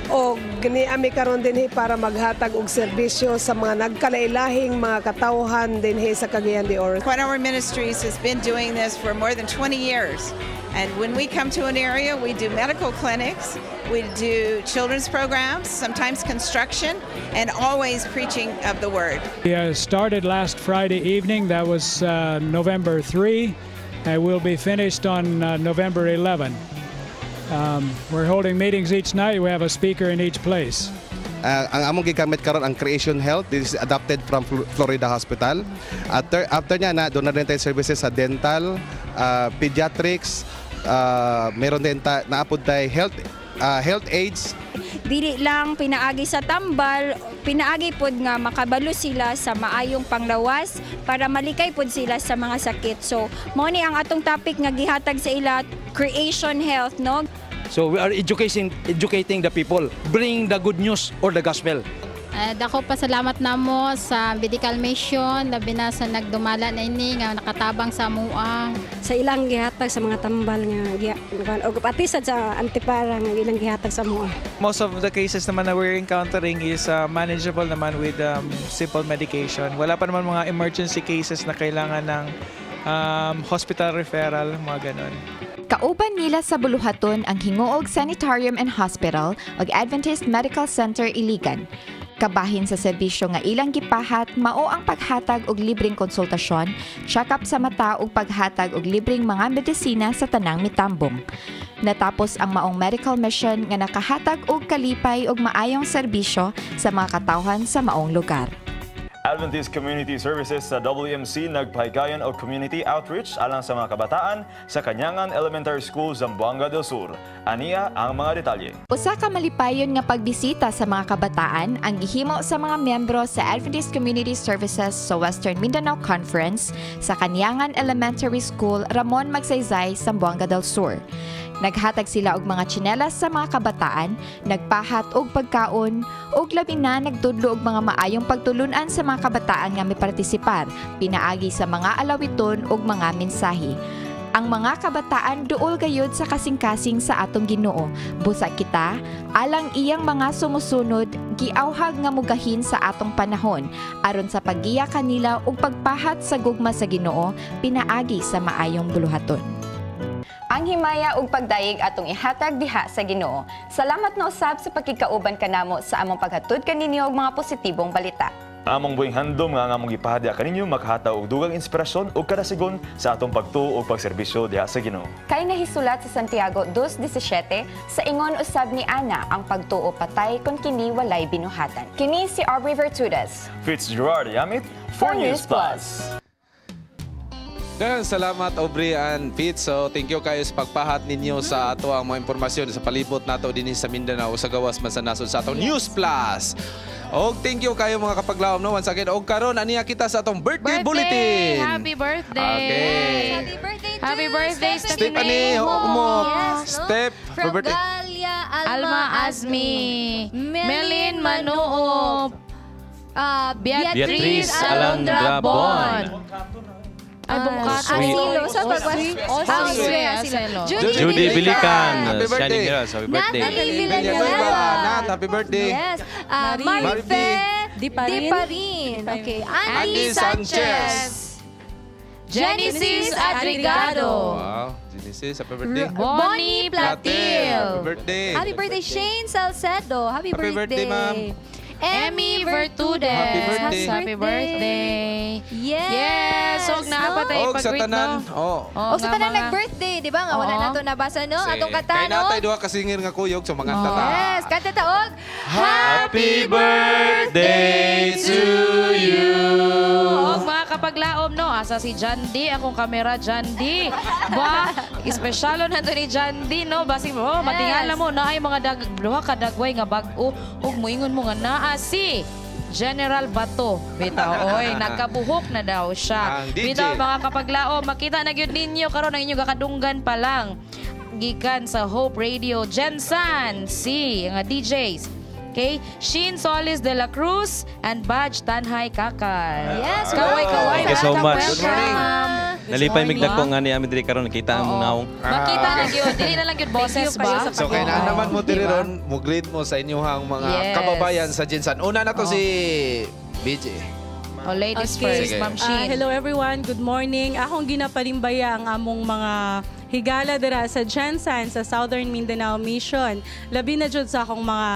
Speaker 19: og niami karon dinhi para maghatag og serbisyo sa mga nagkalailahing mga katawhan dinhi sa Cagayan de Oro.
Speaker 23: Quiet Hour Ministries has been doing this for more than 20 years. And when we come to an area, we do medical clinics, we do children's programs, sometimes construction, and always preaching of the word.
Speaker 24: We started last Friday evening, that was November 3, and we'll be finished on November 11. We're holding meetings each night. We have a speaker in each place.
Speaker 25: Ang among gigamit karon ang Creation Health. This is adapted from Florida Hospital. After niya na doon na rin tayo services sa dental, pediatrics, meron din naapod tayo health aids.
Speaker 26: Dili lang pinaagi sa tambal, pinaagi pod nga makabalo sila sa maayong panglawas para malikay pod sila sa mga sakit. So, mao ni ang atong topic nga gihatag sa ila, Creation Health, no?
Speaker 27: So we are educating the people, bring the good news or the gospel.
Speaker 28: Dako pasalamat namo sa medical mission, labi na sa nagdumala na ini nga nakatabang sa amoa.
Speaker 21: Sa ilang gihatag sa mga tambal nga og pati sad sa antipara nga ilang gihatag sa amoa.
Speaker 22: Most of the cases naman na we're encountering is manageable naman with simple medication. Wala pa naman mga emergency cases na kailangan ng hospital referral, mga ganon.
Speaker 5: Kauban nila sa buluhaton ang Gingoog Sanitarium and Hospital ug Adventist Medical Center Iligan. Kabahin sa serbisyo nga ilang gipahat mao ang paghatag og libreng konsultasyon, check-up sa mata ug paghatag og libreng mga medisina sa tanang mitambong. Natapos ang maong medical mission nga nakahatag og kalipay ug maayong serbisyo sa mga katawhan sa maong lugar.
Speaker 4: Adventist Community Services sa WMC nagpahigayon og community outreach alang sa mga kabataan sa Kanyangan Elementary School, Zamboanga del Sur. Ania ang mga detalye.
Speaker 5: Usa ka malipayon nga pagbisita sa mga kabataan ang gihimo sa mga miyembro sa Adventist Community Services sa Western Mindanao Conference sa Kanyangan Elementary School, Ramon Magsaysay, Zamboanga del Sur. Naghatag sila og mga tsinelas sa mga kabataan, nagpahat og pagkaon, ug labi na nagtudlo og mga maayong pagtulunan sa mga kabataan nga mipartisipar pinaagi sa mga alawiton ug mga mensahe. Ang mga kabataan duol gayud sa kasing-kasing sa atong Ginoo. Busa kita, alang iyang mga sumusunod, giawhag nga mugahin sa atong panahon aron sa paggiya kanila ug pagpahat sa gugma sa Ginoo pinaagi sa maayong buluhaton.
Speaker 11: Ang himaya ug pagdayeg atong ihatag diha sa Ginoo. Salamat na usab sa pakigkauban kanamo sa among paghatod kaninyo og mga positibong balita.
Speaker 4: Among buhing handom nga ang among gipahadya kaninyo makahataw og dugang inspirasyon ug kadasigon sa atong pagtuo ug pagserbisyo diha sa Ginoo.
Speaker 11: Kay nahisulat sa Santiago 2:17 sa ingon usab ni Ana, ang pagtuo patay kon kini walay binuhatan. Kini si Aubrey Vertudes.
Speaker 4: Fitzgerard Yamit for News Plus.
Speaker 1: Daghang salamat, Aubrey and Pete. So thank you kayo sa pagpahat ninyo sa ato ang mga impormasyon sa palibot nato dinhi sa Mindanao sa gawas man sa nasod sa atong News Plus. Og thank you kayo, mga kapaglaom, no, once again. Og karon aniya kita sa atong birthday bulletin.
Speaker 2: Happy birthday!
Speaker 1: Okay.
Speaker 3: Happy birthday to
Speaker 2: Happy birthday,
Speaker 1: Stephanie Homo.
Speaker 3: Yes, no?
Speaker 1: Step.
Speaker 3: From
Speaker 1: Happy birthday.
Speaker 3: Galia Alma,
Speaker 2: Alma Azmi, Melin Manuop,
Speaker 3: Beatriz,
Speaker 6: Beatriz Alondra Bon.
Speaker 2: Ay, Bungkato.
Speaker 3: Asilo. Sa
Speaker 2: Oswe,
Speaker 3: Asilo.
Speaker 2: Asilo.
Speaker 6: Judy Bilican.
Speaker 1: Happy birthday.
Speaker 6: Shining Girls, happy birthday.
Speaker 3: Natalie
Speaker 1: Villanueva.
Speaker 3: Villanueva.
Speaker 1: Nat, happy birthday.
Speaker 3: Yes. Marife
Speaker 13: Di pa rin.
Speaker 3: Di pa rin. Okay. Andy
Speaker 1: Andy
Speaker 3: Sanchez.
Speaker 1: Sanchez.
Speaker 2: Genesis Adrigado.
Speaker 1: Wow. Genesis, happy birthday.
Speaker 2: Bonnie Platil.
Speaker 1: Happy birthday.
Speaker 3: Happy birthday, Shane Salcedo. Happy,
Speaker 1: Happy birthday, ma'am.
Speaker 2: Emmy Vertudes.
Speaker 1: Happy birthday.
Speaker 2: Happy birthday.
Speaker 3: Yes.
Speaker 2: Yes. Og naa pa tayo
Speaker 1: Og sa
Speaker 2: ipag-greet,
Speaker 1: tanan.
Speaker 2: no?
Speaker 1: Oh.
Speaker 2: Oo,
Speaker 3: Og sa
Speaker 2: nga,
Speaker 3: tanan
Speaker 2: mga-
Speaker 3: nag-birthday, di ba? Nga wala
Speaker 2: Oo.
Speaker 3: na to nabasa, no? Atong
Speaker 1: Kay
Speaker 3: kanta, no?
Speaker 1: natay duha ka singer nga kuyog sa mga tata.
Speaker 3: Yes, kanta taog.
Speaker 6: Happy birthday to you.
Speaker 2: Og mga kapaglaom, no? Asa si John D, akong kamera, John D. Ba, espesyalo na to ni John D, no? Basig, oh, matingala mo, naay mga duha ka dagway nga bag-o. Ug moingon mo nga naa si General Bato. Bitaw, oy, nagkabuhok na daw siya.
Speaker 1: Ang DJ.
Speaker 2: Bitaw, mga kapaglaom, makita na gyud ninyo karon ang inyong kakadunggan pa lang. Gikan sa Hope Radio, Jensen C, nga DJs. Okay? Sheen Solis de la Cruz and Baj Tanhay Kakal.
Speaker 3: Yes,
Speaker 2: Kaway, kaway.
Speaker 6: Thank you so much.
Speaker 2: Welcome.
Speaker 1: Good morning.
Speaker 6: Nalipay migdako nga ni ami diri karon nakita ang nawong.
Speaker 2: Makita na gyud, dili na lang gyud boses ba?
Speaker 1: So kay naa naman mo diri ron, mo greet mo sa inyong mga kababayan sa Jinsan. Una na to si BJ.
Speaker 2: Oh, ladies first,
Speaker 1: Sige.
Speaker 2: Ma'am Sheen.
Speaker 13: Hello everyone, good morning. Akong ginapalimbaya ang among mga higala dira sa Jensan sa Southern Mindanao Mission. Labi na jud sa akong mga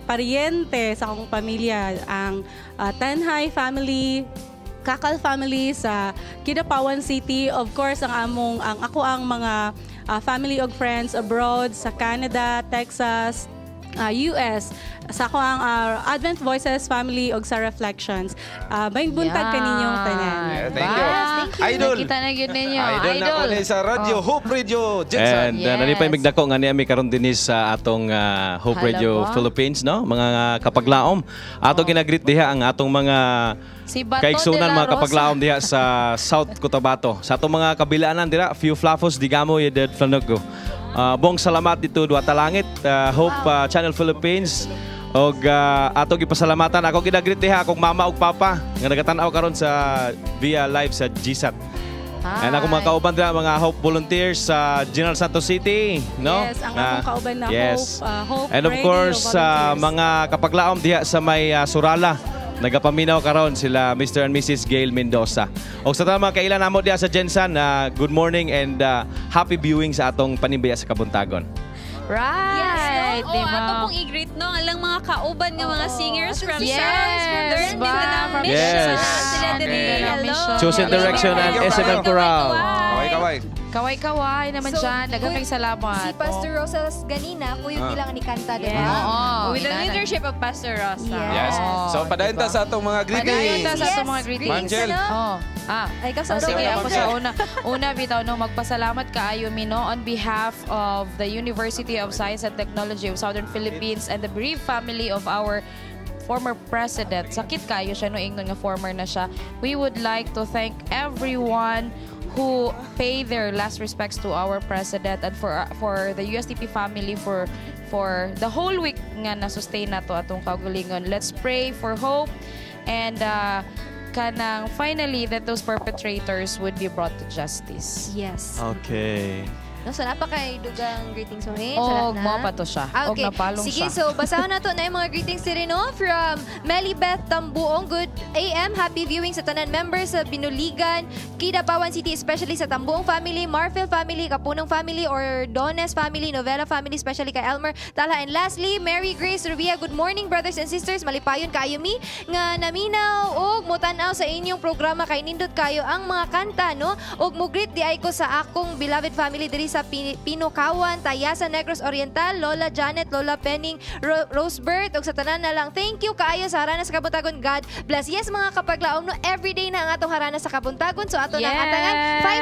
Speaker 13: paryente, sa akong pamilya, ang Tanhay family, Kakal family sa Kidapawan City. Of course, ang among ang ako ang mga family og friends abroad sa Canada, Texas, US, sa ako ang Advent Voices family og sa Reflections. Maayong buntag
Speaker 2: Yan.
Speaker 13: kaninyong tanan.
Speaker 1: Yeah, thank you.
Speaker 2: Yes, thank you.
Speaker 1: Idol.
Speaker 2: Nakita na gyud ninyo.
Speaker 1: Idol na ako ni sa radyo, Hope Radio Jinsan.
Speaker 6: And
Speaker 2: Yes.
Speaker 6: nalipay migdako nga ni ami karon dinhi sa atong Hope
Speaker 2: Hala
Speaker 6: Radio
Speaker 2: ba?
Speaker 6: Philippines, no? Mga kapaglaom. Ato ginagreet diha ang atong mga
Speaker 2: Si Bato
Speaker 6: kaigsunan
Speaker 2: de la
Speaker 6: mga
Speaker 2: Rosa.
Speaker 6: kapaglaom diha sa South Cotabato. Sa atong mga kabilaanan dira, few flafos digamo yeded flanogo. Bong salamat dito duwa langit, Hope Channel Philippines. Og ato gipasalamatan ako ginagreet diha akong mama ug papa nga nagatan-aw karon sa via live sa GSAT. And ako mga kauban dira, mga Hope volunteers sa General Santos City, no?
Speaker 13: Yes, ang akong kauban na
Speaker 6: yes.
Speaker 13: Hope, Hope
Speaker 6: And of
Speaker 13: Radio
Speaker 6: course, sa
Speaker 13: volunteers.
Speaker 6: mga kapaglaom diha sa may Surala, nagapaminaw karon sila Mr. and Mrs. Gail Mendoza. Og sa tanang mga kailan namo diha sa Jensan, good morning and happy viewing sa atong panimbaya sa kabuntagon.
Speaker 2: Right,
Speaker 7: Yes, no?
Speaker 2: di
Speaker 7: Oh,
Speaker 2: ba?
Speaker 7: ato pong i-greet, no, ang alang mga kauban nga mga singers from
Speaker 2: Yes,
Speaker 7: Southern
Speaker 2: ba?
Speaker 7: Mindanao
Speaker 2: From
Speaker 7: Mission.
Speaker 6: Yes.
Speaker 7: Sila
Speaker 2: diri.
Speaker 3: Hello.
Speaker 6: Chosen Direction and SMM Choral.
Speaker 1: Kaway, kaway.
Speaker 2: Kaway-kaway naman
Speaker 3: So,
Speaker 2: dyan. Daghang kay salamat.
Speaker 3: Si Pastor Rosas ganina, kuyog nila nga ni kanta, di ba?
Speaker 2: Oo.
Speaker 7: With the
Speaker 2: Inana.
Speaker 7: leadership of Pastor Rosa.
Speaker 1: Yes. So, padayon ta sa atong mga greetings.
Speaker 2: Padayon ta sa atong mga greetings.
Speaker 1: Ma'am Jel.
Speaker 2: Oh. Ah.
Speaker 3: Ay, ikaw sa
Speaker 2: Oh, sige,
Speaker 3: una.
Speaker 2: ako sa una. Una, bitaw, no, magpasalamat kaayo mi, no, on behalf of the University of Science and Technology of Southern Philippines and the bereaved family of our former president. Sakit kayo siya, no, ingnon nga former na siya. We would like to thank everyone who pay their last respects to our president and for the USTP family for the whole week nga na-sustain nato atong kaugalingon. Let's pray for hope and kanang finally that those perpetrators would be brought to justice.
Speaker 3: Yes.
Speaker 4: Okay.
Speaker 3: No, so napakay dugang greetings mo eh.
Speaker 2: Og mo pa to siya.
Speaker 3: Ah,
Speaker 2: Og
Speaker 3: okay.
Speaker 2: napalong
Speaker 3: Sige,
Speaker 2: siya.
Speaker 3: so basahon na to na yung mga greetings diri, no, from Melly Beth Tambuong. Good AM, happy viewing sa tanan members sa Binuligan, Kidapawan City, especially sa Tambuong family, Marfil family, Kapunong family, or Dones family, Novella family, especially kay Elmer Tala. And lastly, Mary Grace Rubia. Good morning, brothers and sisters. Malipayon kaayo mi nga naminaw og motan-aw sa inyong programa kay nindot kayo ang mga kanta, no? Og mo greet di ay ko sa akong beloved family diri sa Pinokawan, Tayasan, Negros Oriental, Lola Janet, Lola Penning, Rosebert, ug sa tanan na lang. Thank you kaayo sa Harana sa Kabuntagon. God bless. Yes, mga kapaglaom, no, everyday na ang atong Harana sa Kabuntagon. So ato na ang atangan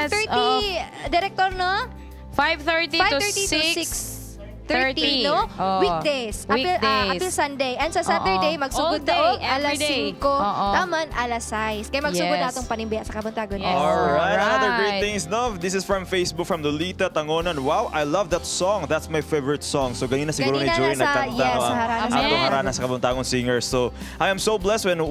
Speaker 3: 5:30, Director, no?
Speaker 2: 5:30 to
Speaker 3: 5:30 to
Speaker 2: 6:30.
Speaker 3: 6:30, no?
Speaker 2: Oo.
Speaker 3: Weekdays.
Speaker 2: Weekdays.
Speaker 3: Apil Sunday. And sa Saturday,
Speaker 2: Oo.
Speaker 3: magsugod
Speaker 7: All day,
Speaker 3: ta og alas
Speaker 7: every day.
Speaker 3: 5,
Speaker 2: Oo.
Speaker 3: taman alas 6. Kaya magsugod na atong panimbaya sa Kabuntagon.
Speaker 2: Yes.
Speaker 4: All right, another
Speaker 2: Alright.
Speaker 4: greetings, no? This is from Facebook from Lolita Tangonan. Wow, I love that song. That's my favorite song. So ganina siguro ni
Speaker 3: Ganina
Speaker 4: Joy nagkanta,
Speaker 3: yes,
Speaker 4: no,
Speaker 3: sa
Speaker 4: ang
Speaker 3: Harana sa
Speaker 4: atong
Speaker 2: Amen.
Speaker 4: Harana sa Kabuntagon singer. So I am so blessed when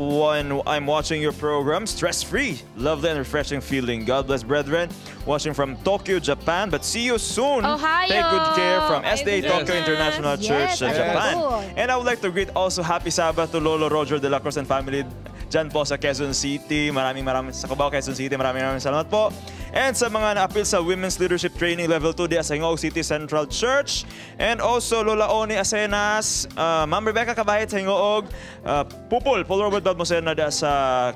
Speaker 4: I'm watching your program. Stress-free, lovely and refreshing feeling. God bless, brethren. Watching from Tokyo, Japan. But see you soon.
Speaker 2: Ohio.
Speaker 4: Take good care from SDA
Speaker 1: Yes.
Speaker 4: Tokyo International Church,
Speaker 3: Yes,
Speaker 4: Japan.
Speaker 3: good.
Speaker 4: And I would like to greet also Happy Sabbath to Lolo Roger de la Cruz and family dyan po sa Quezon City. Maraming maraming sa Cubao, Quezon City. Maraming maraming salamat po. And sa mga naapil sa Women's Leadership Training Level 2 diya sa Gingoog City Central Church. And also Lola Oni Asenas, Ma'am Rebecca Cabahit sa Gingoog, Pupul, Paul Robert Balmosena diya sa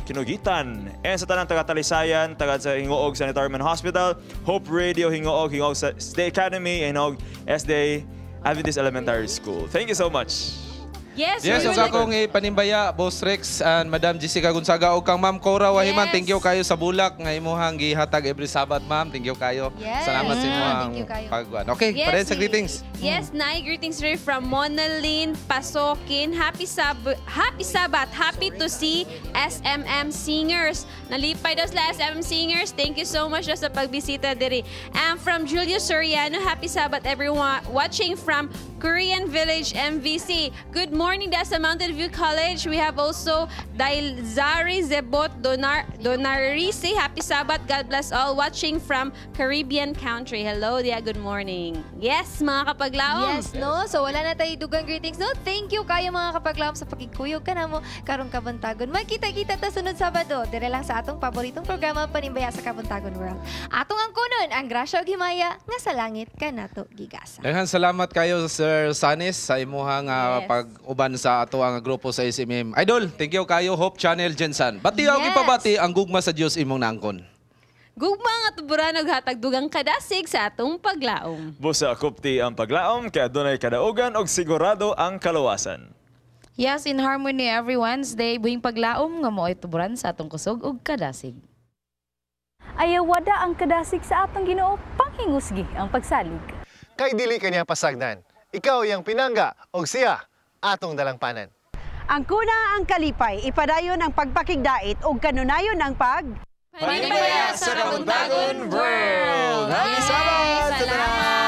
Speaker 4: Kinugitan. And sa tanang taga-Talisayan, taga sa Gingoog Sanitarium and Hospital, Hope Radio Gingoog, Gingoog sa SDA Academy, and Gingoog SDA Adventist Elementary School. Thank you so much.
Speaker 7: Yes,
Speaker 1: Yes,
Speaker 7: we
Speaker 1: ug
Speaker 7: would
Speaker 1: akong ipanimbaya, Boss Rex and Madam Jessica Gonzaga ug kang Ma'am Cora Wahiman.
Speaker 3: Yes.
Speaker 1: Thank you kayo sa bulak nga imuhang gihatag every Sabbath, ma'am. Thank you kayo.
Speaker 3: Yes.
Speaker 1: Salamat sa imuhang
Speaker 3: Thank you kayo.
Speaker 1: pagwan. Okay,
Speaker 7: Yes,
Speaker 1: padayon sa greetings.
Speaker 7: Yes, Nay, greetings rin from Monalyn Pasokin. Happy Sabbath. Happy to see SMM Singers. Nalipay daw sila SMM Singers. Thank you so much daw sa pagbisita diri. And from Julius Soriano, happy Sabbath everyone watching from Korean Village MVC. Good morning daw sa Mountain View College. We have also Dailzari Zebot Donarise. Happy Sabbath. God bless all. Watching from Caribbean country. Hello, dia. Good morning. Yes, mga kapaglaom.
Speaker 3: Yes, no? So, wala na tayo dugang greetings, no? Thank you kayo mga kapaglaom sa pakikuyog ka na mo karong kabuntagon. Magkita-kita ta sunod Sabado. Dire lang sa atong paboritong programa Panimbaya sa Kabuntagon World. Atong ang kunon, ang grasya ug himaya nga sa langit kanato gigasa.
Speaker 1: Daghan salamat kayo Sir Sanis sa imuhang pag-uban sa ato ang grupo sa SMM. Idol, thank you kayo Hope Channel Jensen. Bati yes.
Speaker 3: Yes.
Speaker 1: ipabati ang gugma sa Dios imong nangkon.
Speaker 7: Gugma nga tuburan og hatag dugang kadasig sa atong paglaom.
Speaker 4: Busa kupti ang paglaom, kaya dunay kadaugan og sigurado ang kaluwasan.
Speaker 2: Yes, in harmony every Wednesday, buhing paglaom nga mo ay tuburan sa atong kusog ug kadasig.
Speaker 8: Ayawada ang kadasig sa atong Ginoo, panghingusgi ang pagsalig.
Speaker 9: Kay dili kaniya pasagdan. Ikaw iyang pinangga og siya atong dalangpanan.
Speaker 10: Ang kuna ang kalipay, ipadayon ang pagpakigdait ug kanunayon ang pag
Speaker 7: Panimbaya sa Kabuntagon World!
Speaker 4: Happy Sabbath!
Speaker 7: Salamat!